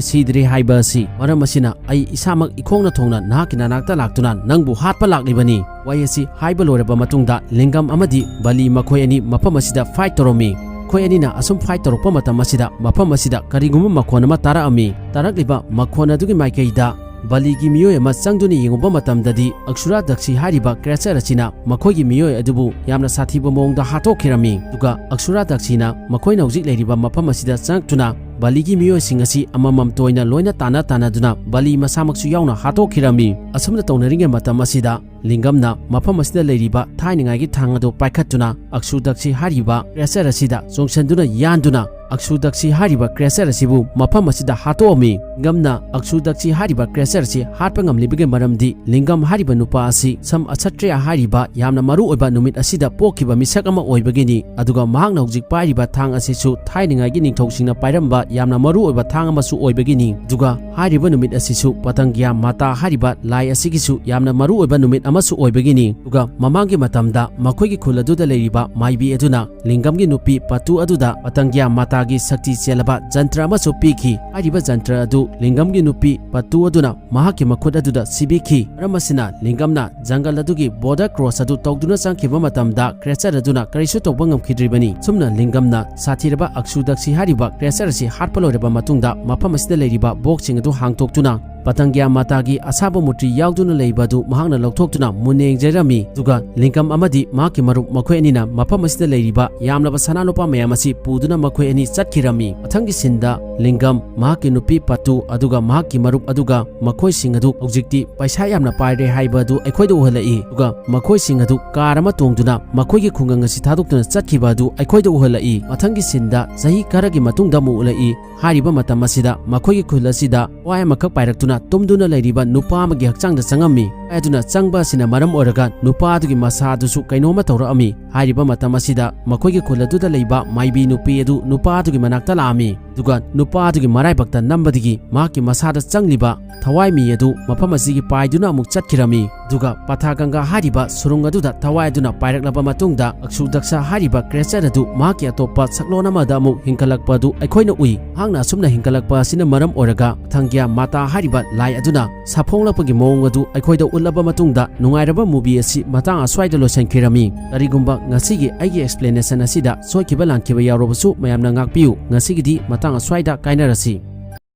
ꯁꯤꯗ꯭ꯔꯦ ꯍꯥꯏꯕ ꯑꯁꯤ꯫ ꯃꯔꯝ ꯑꯁꯤꯅ ꯑꯩ ꯏꯁꯥꯃꯛ ꯏꯈꯣꯡꯅ ꯊꯣꯡꯅ ꯅꯍꯥꯛꯀꯤ ꯅꯅꯥꯛꯇ ꯂꯥꯛꯇꯨꯅ ꯅꯪꯕꯨ ꯍꯥꯠꯄ ꯂꯥꯛꯂꯤꯕꯅꯤ꯫" ꯋꯥꯍꯩ ꯑꯁꯤ ꯍꯥꯏꯕ ꯂꯣꯏꯔꯕ ꯃꯇꯨꯡꯗ ꯂꯤꯡꯒꯝ ꯑꯃꯗꯤ ꯕꯂꯤ ꯃꯈꯣꯏ ꯑꯅꯤ ꯃꯐꯝ ꯑꯁꯤꯗ ꯐꯥꯏꯠ ꯇꯧꯔꯝꯃꯤ꯫ ꯃꯈꯣꯏ ꯑꯅꯤꯅ ꯑꯁꯨꯝ ꯐꯥꯏꯠ ꯇꯧꯔꯛꯄ ꯃꯇꯝ ꯑꯁꯤꯗ ꯃꯐꯝ ꯑꯁꯤꯗ ꯀꯔꯤꯒꯨꯝꯕ ꯃꯈꯣꯟ ꯑꯃ ꯇꯥꯔꯛꯑꯝꯃꯤ꯫ ꯇꯥꯔꯛꯂꯤꯕ ꯃꯈꯣꯟ ꯑꯗꯨꯒꯤ ꯃꯥꯏꯀꯩꯗ ꯕꯂꯤꯒꯤ ꯃꯤꯑꯣꯏ ꯑꯃ ꯆꯪꯗꯨꯅ ꯌꯦꯡꯉꯨꯕ ꯃꯇꯝꯗꯗꯤ ꯑꯛꯁꯨꯔꯥ ꯗꯛꯁꯤ ꯍꯥꯏꯔꯤꯕ ꯀ꯭ꯔꯦꯆꯔ ꯑꯁꯤꯅ ꯃꯈꯣꯏꯒꯤ ꯃꯤꯑꯣꯏ ꯑꯗꯨꯕꯨ ꯌꯥꯝꯅ ꯁꯥꯊꯤꯕ ꯃꯑꯣꯡꯗ ꯍꯥꯠꯇꯣꯛꯈꯤꯔꯝꯃꯤ꯫ ꯑꯗꯨꯒ ꯑꯛꯁꯨꯔꯥ ꯗꯛꯁꯤꯅ ꯃꯈꯣꯏꯅ ꯍꯧꯖꯤꯛ ꯂꯩꯔꯤꯕ ꯃꯐꯝ ꯑꯁꯤꯗ ꯆꯪꯉꯛꯇꯨꯅ ꯕꯂꯤꯒꯤ ꯃꯤꯑꯣꯏꯁꯤꯡ ꯑꯁꯤ ꯑꯃꯃꯝꯇ ꯑꯣꯏꯅ ꯂꯣꯏꯅ ꯇꯥꯟꯅ ꯇꯥꯟꯅꯗꯨꯅ ꯕꯂꯤ ꯃꯁꯥꯃꯛꯁꯨ ꯌꯥꯎꯅ ꯍꯥꯠꯇꯣꯛꯈꯤꯔꯝꯃꯤ꯫ ꯑꯁꯨꯝꯅ ꯇꯧꯅꯔꯤꯉꯩ ꯃꯇꯝ ꯑꯁꯤꯗ ꯂꯤꯡꯒꯝꯅ ꯃꯐꯝ ꯑꯁꯤꯗ ꯂꯩꯔꯤꯕ ꯊꯥꯏꯅꯉꯥꯏꯒꯤ ꯊꯥꯡ ꯑꯗꯨ ꯄꯥꯏꯈꯠꯇꯨꯅ ꯑꯛꯁꯨꯔ ꯗꯛꯁꯤ ꯍꯥꯏꯔꯤꯕ ꯀ꯭ꯔꯦꯆꯔ ꯑꯁꯤꯗ ꯆꯣꯡꯁꯤꯟꯗꯨꯅ ꯌꯥꯟꯗꯨꯅ ꯑꯛꯁꯨꯔ ꯗꯛꯁꯤ ꯍꯥꯏꯔꯤꯕ ꯀ꯭ꯔꯦꯆꯔ ꯑꯁꯤꯕꯨ ꯃꯐꯝ ꯑꯁꯤꯗ ꯍꯥꯠꯇꯣꯛꯑꯝꯃꯤ꯫ ꯂꯤꯡꯒꯝꯅ ꯑꯛꯁꯨꯔ ꯗꯛꯁꯤ ꯍꯥꯏꯔꯤꯕ ꯀ꯭ꯔꯦꯆꯔ ꯑꯁꯤ ꯍꯥꯠꯄ ꯉꯝꯂꯤꯕꯒꯤ ꯃꯔꯝꯗꯤ ꯂꯤꯡꯒꯝ ꯍꯥꯏꯔꯤꯕ ꯅꯨꯄꯥ ꯑꯁꯤ ꯁꯝ ꯑꯁꯠꯇ꯭ꯔꯤꯌꯥ ꯍꯥꯏꯔꯤꯕ ꯌꯥꯝꯅ ꯃꯔꯨ ꯑꯣꯏꯕ ꯅꯨꯃꯤꯠ ꯑꯁꯤꯗ ꯄꯣꯛꯈꯤꯕ ꯃꯤꯁꯛ ꯑꯃ ꯑꯣꯏꯕꯒꯤꯅꯤ꯫ ꯑꯗꯨꯒ ꯃꯍꯥꯛꯅ ꯍꯧꯖꯤꯛ ꯄꯥꯏꯔꯤꯕ ꯊꯥꯡ ꯑꯁꯤꯁꯨ ꯊꯥꯏꯅꯉꯥꯏꯒꯤ ꯅꯤꯡꯊꯧꯁꯤꯡꯅ ꯄꯥꯏꯔꯝꯕ ꯌꯥꯝꯅ ꯃꯔꯨ ꯑꯣꯏꯕ ꯊꯥꯡ ꯑꯃꯁꯨ ꯑꯣꯏꯕꯒꯤꯅꯤ꯫ ꯑꯗꯨꯒ ꯍꯥꯏꯔꯤꯕ ꯅꯨꯃꯤꯠ ꯑꯁꯤꯁꯨ ꯄꯇꯪꯒ꯭ꯌꯥ ꯃꯥꯇꯥ ꯍꯥꯏꯔꯤꯕ ꯂꯥꯏ ꯑꯁꯤꯒꯤꯁꯨ ꯌꯥꯝꯅ ꯃꯔꯨ ꯑꯣꯏꯕ ꯅꯨꯃꯤꯠ ꯑꯃꯁꯨ ꯑꯣꯏꯕꯒꯤꯅꯤ꯫ ꯑꯗꯨꯒ ꯃꯃꯥꯡꯒꯤ ꯃꯇꯝꯗ ꯃꯈꯣꯏꯒꯤ ꯈꯨꯜ ꯑꯗꯨꯗ ꯂꯩꯔꯤꯕ ꯃꯥꯏꯕꯤ ꯑꯗꯨꯅ ꯂꯤꯡꯒꯝꯒꯤ ꯅꯨꯄꯤ ꯄꯇꯨ ꯑꯗꯨꯗ ꯄꯇꯪꯒ꯭ꯌꯥ ꯃꯥꯇꯥ ꯒꯤ ꯁꯛꯇꯤ ꯆꯦꯜꯂꯕ ꯖꯟꯇ꯭ꯔ ꯑꯃꯁꯨ ꯄꯤꯈꯤ꯫ ꯍꯥꯏꯔꯤꯕ ꯖꯟꯇ꯭ꯔ ꯑꯗꯨ ꯂꯤꯡꯒꯝꯒꯤ ꯅꯨꯄꯤ ꯄꯠꯇꯨ ꯑꯗꯨꯅ ꯃꯍꯥꯛꯀꯤ ꯃꯈꯨꯠ ꯑꯗꯨꯗ ꯁꯤꯕꯤꯈꯤ꯫ ꯃꯔꯝ ꯑꯁꯤꯅ ꯂꯤꯡꯒꯝꯅ ꯖꯪꯒꯜ ꯑꯗꯨꯒꯤ border cross ꯑꯗꯨ ꯇꯧꯗꯨꯅ ꯆꯪꯈꯤꯕ ꯃꯇꯝꯗ creature ꯑꯗꯨꯅ ꯀꯔꯤꯁꯨ ꯇꯧꯕ ꯉꯝꯈꯤꯗ꯭ꯔꯤꯕꯅꯤ꯫ ꯁꯨꯝꯅ ꯂꯤꯡꯒꯝꯅ ꯁꯥꯊꯤꯔꯕ ꯑꯛꯁꯨꯗꯛꯁꯤ ꯍꯥꯏꯔꯤꯕ creature ꯑꯁꯤ ꯍꯥꯠꯄ ꯂꯣꯏꯔꯕ ꯃꯇꯨꯡꯗ ꯃꯐꯝ ꯑꯁꯤꯗ ꯂꯩꯔꯤꯕ ꯕꯣꯛꯁꯁꯤꯡ ꯑꯗꯨ ꯍꯥꯡꯗꯣꯛꯇꯨꯅ ꯄꯇꯪꯒ꯭ꯌꯥ ꯃꯥꯇꯥꯒꯤ ꯑꯁꯥꯕ ꯃꯨꯔꯇꯤ ꯌꯥꯎꯗꯨꯅ ꯂꯩꯕ ꯑꯗꯨ ꯃꯍꯥꯛꯅ ꯂꯧꯊꯣꯛꯇꯨꯅ ꯃꯨꯟꯅ ꯌꯦꯡꯖꯔꯝꯃꯤ꯫ ꯑꯗꯨꯒ ꯂꯤꯡꯒꯝ ꯑꯃꯗꯤ ꯃꯍꯥꯛꯀꯤ ꯃꯔꯨꯞ ꯃꯈꯣꯏ ꯑꯅꯤꯅ ꯃꯐꯝ ꯑꯁꯤꯗ ꯂꯩꯔꯤꯕ ꯌꯥꯝꯂꯕ ꯁꯅꯥ ꯂꯨꯄꯥ ꯃꯌꯥꯝ ꯑꯁꯤ ꯄꯨꯗꯨꯅ ꯃꯈꯣꯏ ꯑꯅꯤ ꯆꯠꯈꯤꯔꯝꯃꯤ꯫ ꯃꯊꯪꯒꯤ ꯁꯤꯟꯗ ꯂꯤꯡꯒꯝ, ꯃꯍꯥꯛꯀꯤ ꯅꯨꯄꯤ ꯄꯠꯇꯨ ꯑꯗꯨꯒ ꯃꯍꯥꯛꯀꯤ ꯃꯔꯨꯞ ꯑꯗꯨꯒ ꯃꯈꯣꯏꯁꯤꯡ ꯑꯗꯨ ꯍꯧꯖꯤꯛꯇꯤ ꯄꯩꯁꯥ ꯌꯥꯝꯅ ꯄꯥꯏꯔꯦ ꯍꯥꯏꯕ ꯑꯗꯨ ꯑꯩꯈꯣꯏꯗ ꯎꯍꯜꯂꯛꯏ꯫ ꯑꯗꯨꯒ ꯃꯈꯣꯏꯁꯤꯡ ꯑꯗꯨ ꯀꯥꯔ ꯑꯃ ꯇꯣꯡꯗꯨꯅ ꯃꯈꯣꯏꯒꯤ ꯈꯨꯡꯒꯪ ꯑꯁꯤ ꯊꯥꯗꯣꯛꯇꯨꯅ ꯆꯠꯈꯤꯕ ꯑꯗꯨ ꯑꯩꯈꯣꯏꯗ ꯎꯍꯜꯂꯛꯏ꯫ ꯃꯊꯪꯒꯤ ꯁꯤꯟꯗ ꯆꯍꯤ ꯈꯔꯒꯤ ꯃꯇꯨꯡꯗ ꯑꯃꯨꯛ ꯎꯠꯂꯛꯏ꯫ ꯍꯥꯏꯔꯤꯕ ꯃꯇꯝ ꯑꯁꯤꯗ ꯃꯈꯣꯏꯒꯤ ꯈꯨꯜ ꯑꯁꯤꯗ ꯊꯋꯥꯏ ꯑꯃꯈꯛ ꯄꯥꯏꯔꯛꯇꯨꯅ ꯇꯨꯝꯗꯨꯅ ꯂꯩꯔꯤꯕ ꯅꯨꯄꯥ ꯑꯃꯒꯤ ꯍꯛꯆꯥꯡꯗ ꯆꯪꯉꯝꯃꯤ꯫ ꯊꯋꯥꯏ ꯑꯗꯨꯅ ꯆꯪꯕ ꯑꯁꯤꯅ ꯃꯔꯝ ꯑꯣꯏꯔꯒ ꯅꯨꯄꯥ ꯑꯗꯨꯒꯤ ꯃꯁꯥ ꯑꯗꯨꯁꯨ ꯀꯩꯅꯣꯝꯃ ꯇꯧꯔꯛꯑꯝꯃꯤ꯫ ꯍꯥꯏꯔꯤꯕ ꯃꯇꯝ ꯑꯁꯤꯗ ꯃꯈꯣꯏꯒꯤ ꯈꯨꯜ ꯑꯗꯨꯗ ꯂꯩꯕ ꯃꯥꯏꯕꯤ ꯅꯨꯄꯤ ꯑꯗꯨ ꯅꯨꯄꯥ ꯑꯗꯨꯒꯤ ꯃꯅꯥꯛꯇ ꯂꯥꯛꯑꯝꯃꯤ꯫ ꯑꯗꯨꯒ ꯅꯨꯄꯥ ꯑꯗꯨꯒꯤ ꯃꯔꯥꯏꯕꯛꯇ ꯅꯝꯕꯗꯒꯤ ꯃꯍꯥꯛꯀꯤ ꯃꯁꯥꯗ ꯆꯪꯂꯤꯕ ꯊꯋꯥꯏ ꯃꯤ ꯑꯗꯨ ꯃꯐꯝ ꯑꯁꯤꯒꯤ ꯄꯥꯏꯗꯨꯅ ꯑꯃꯨꯛ ꯆꯠꯈꯤꯔꯝꯃꯤ꯫ ꯑꯗꯨꯒ ꯄꯊꯥꯒꯪꯒꯥ ꯍꯥꯏꯔꯤꯕ ꯁꯨꯔꯨꯡ ꯑꯗꯨꯗ ꯊꯋꯥꯏ ꯑꯗꯨꯅ ꯄꯥꯏꯔꯛꯂꯕ ꯃꯇꯨꯡꯗ ꯑꯛꯁꯨꯗꯛꯁ ꯍꯥꯏꯔꯤꯕ creature ꯑꯗꯨ ꯃꯍꯥꯛꯀꯤ ꯑꯇꯣꯞꯄ ꯁꯛꯂꯣꯟ ꯑꯃꯗ ꯑꯃꯨꯛ ꯍꯤꯡꯒꯠꯂꯛꯄ ꯑꯗꯨ ꯑꯩꯈꯣꯏꯅ ꯎꯏ꯫ ꯃꯍꯥꯛꯅ ꯑꯁꯨꯝꯅ ꯍꯤꯡꯒꯠꯂꯛꯄ ꯑꯁꯤꯅ ꯃꯔꯝ ꯑꯣꯏꯔꯒ ꯄꯊꯪꯒ꯭ꯌꯥ ꯃꯥꯇꯥ ꯍꯥꯏꯔꯤꯕ ꯂꯥꯏ ꯑꯗꯨꯅ ꯁꯥꯐꯣꯡꯂꯛꯄꯒꯤ ꯃꯑꯣꯡ ꯑꯗꯨ ꯑꯩꯈꯣꯏꯗ ꯎꯠꯂꯕ ꯃꯇꯨꯡꯗ ꯅꯨꯡꯉꯥꯏꯔꯕ movie ꯑꯁꯤ ꯃꯇꯥꯡ ꯑꯁ꯭ꯋꯥꯏꯗ ꯂꯣꯏꯁꯤꯟꯈꯤꯔꯝꯃꯤ꯫ ꯀꯔꯤꯒꯨꯝꯕ ꯉꯁꯤꯒꯤ ꯑꯩꯒꯤ explanation ꯑꯁꯤꯗ ꯁꯣꯏꯈꯤꯕ ꯂꯥꯟꯈꯤꯕ ꯌꯥꯎꯔꯕꯁꯨ ꯃꯌꯥꯝꯅ ꯉꯥꯛꯄꯤꯌꯨ꯫ ꯉꯁꯤꯒꯤꯗꯤ ꯃꯇꯥꯡ ꯑꯁ꯭ꯋꯥꯏꯗ ꯀꯥꯏꯅꯔꯁꯤ꯫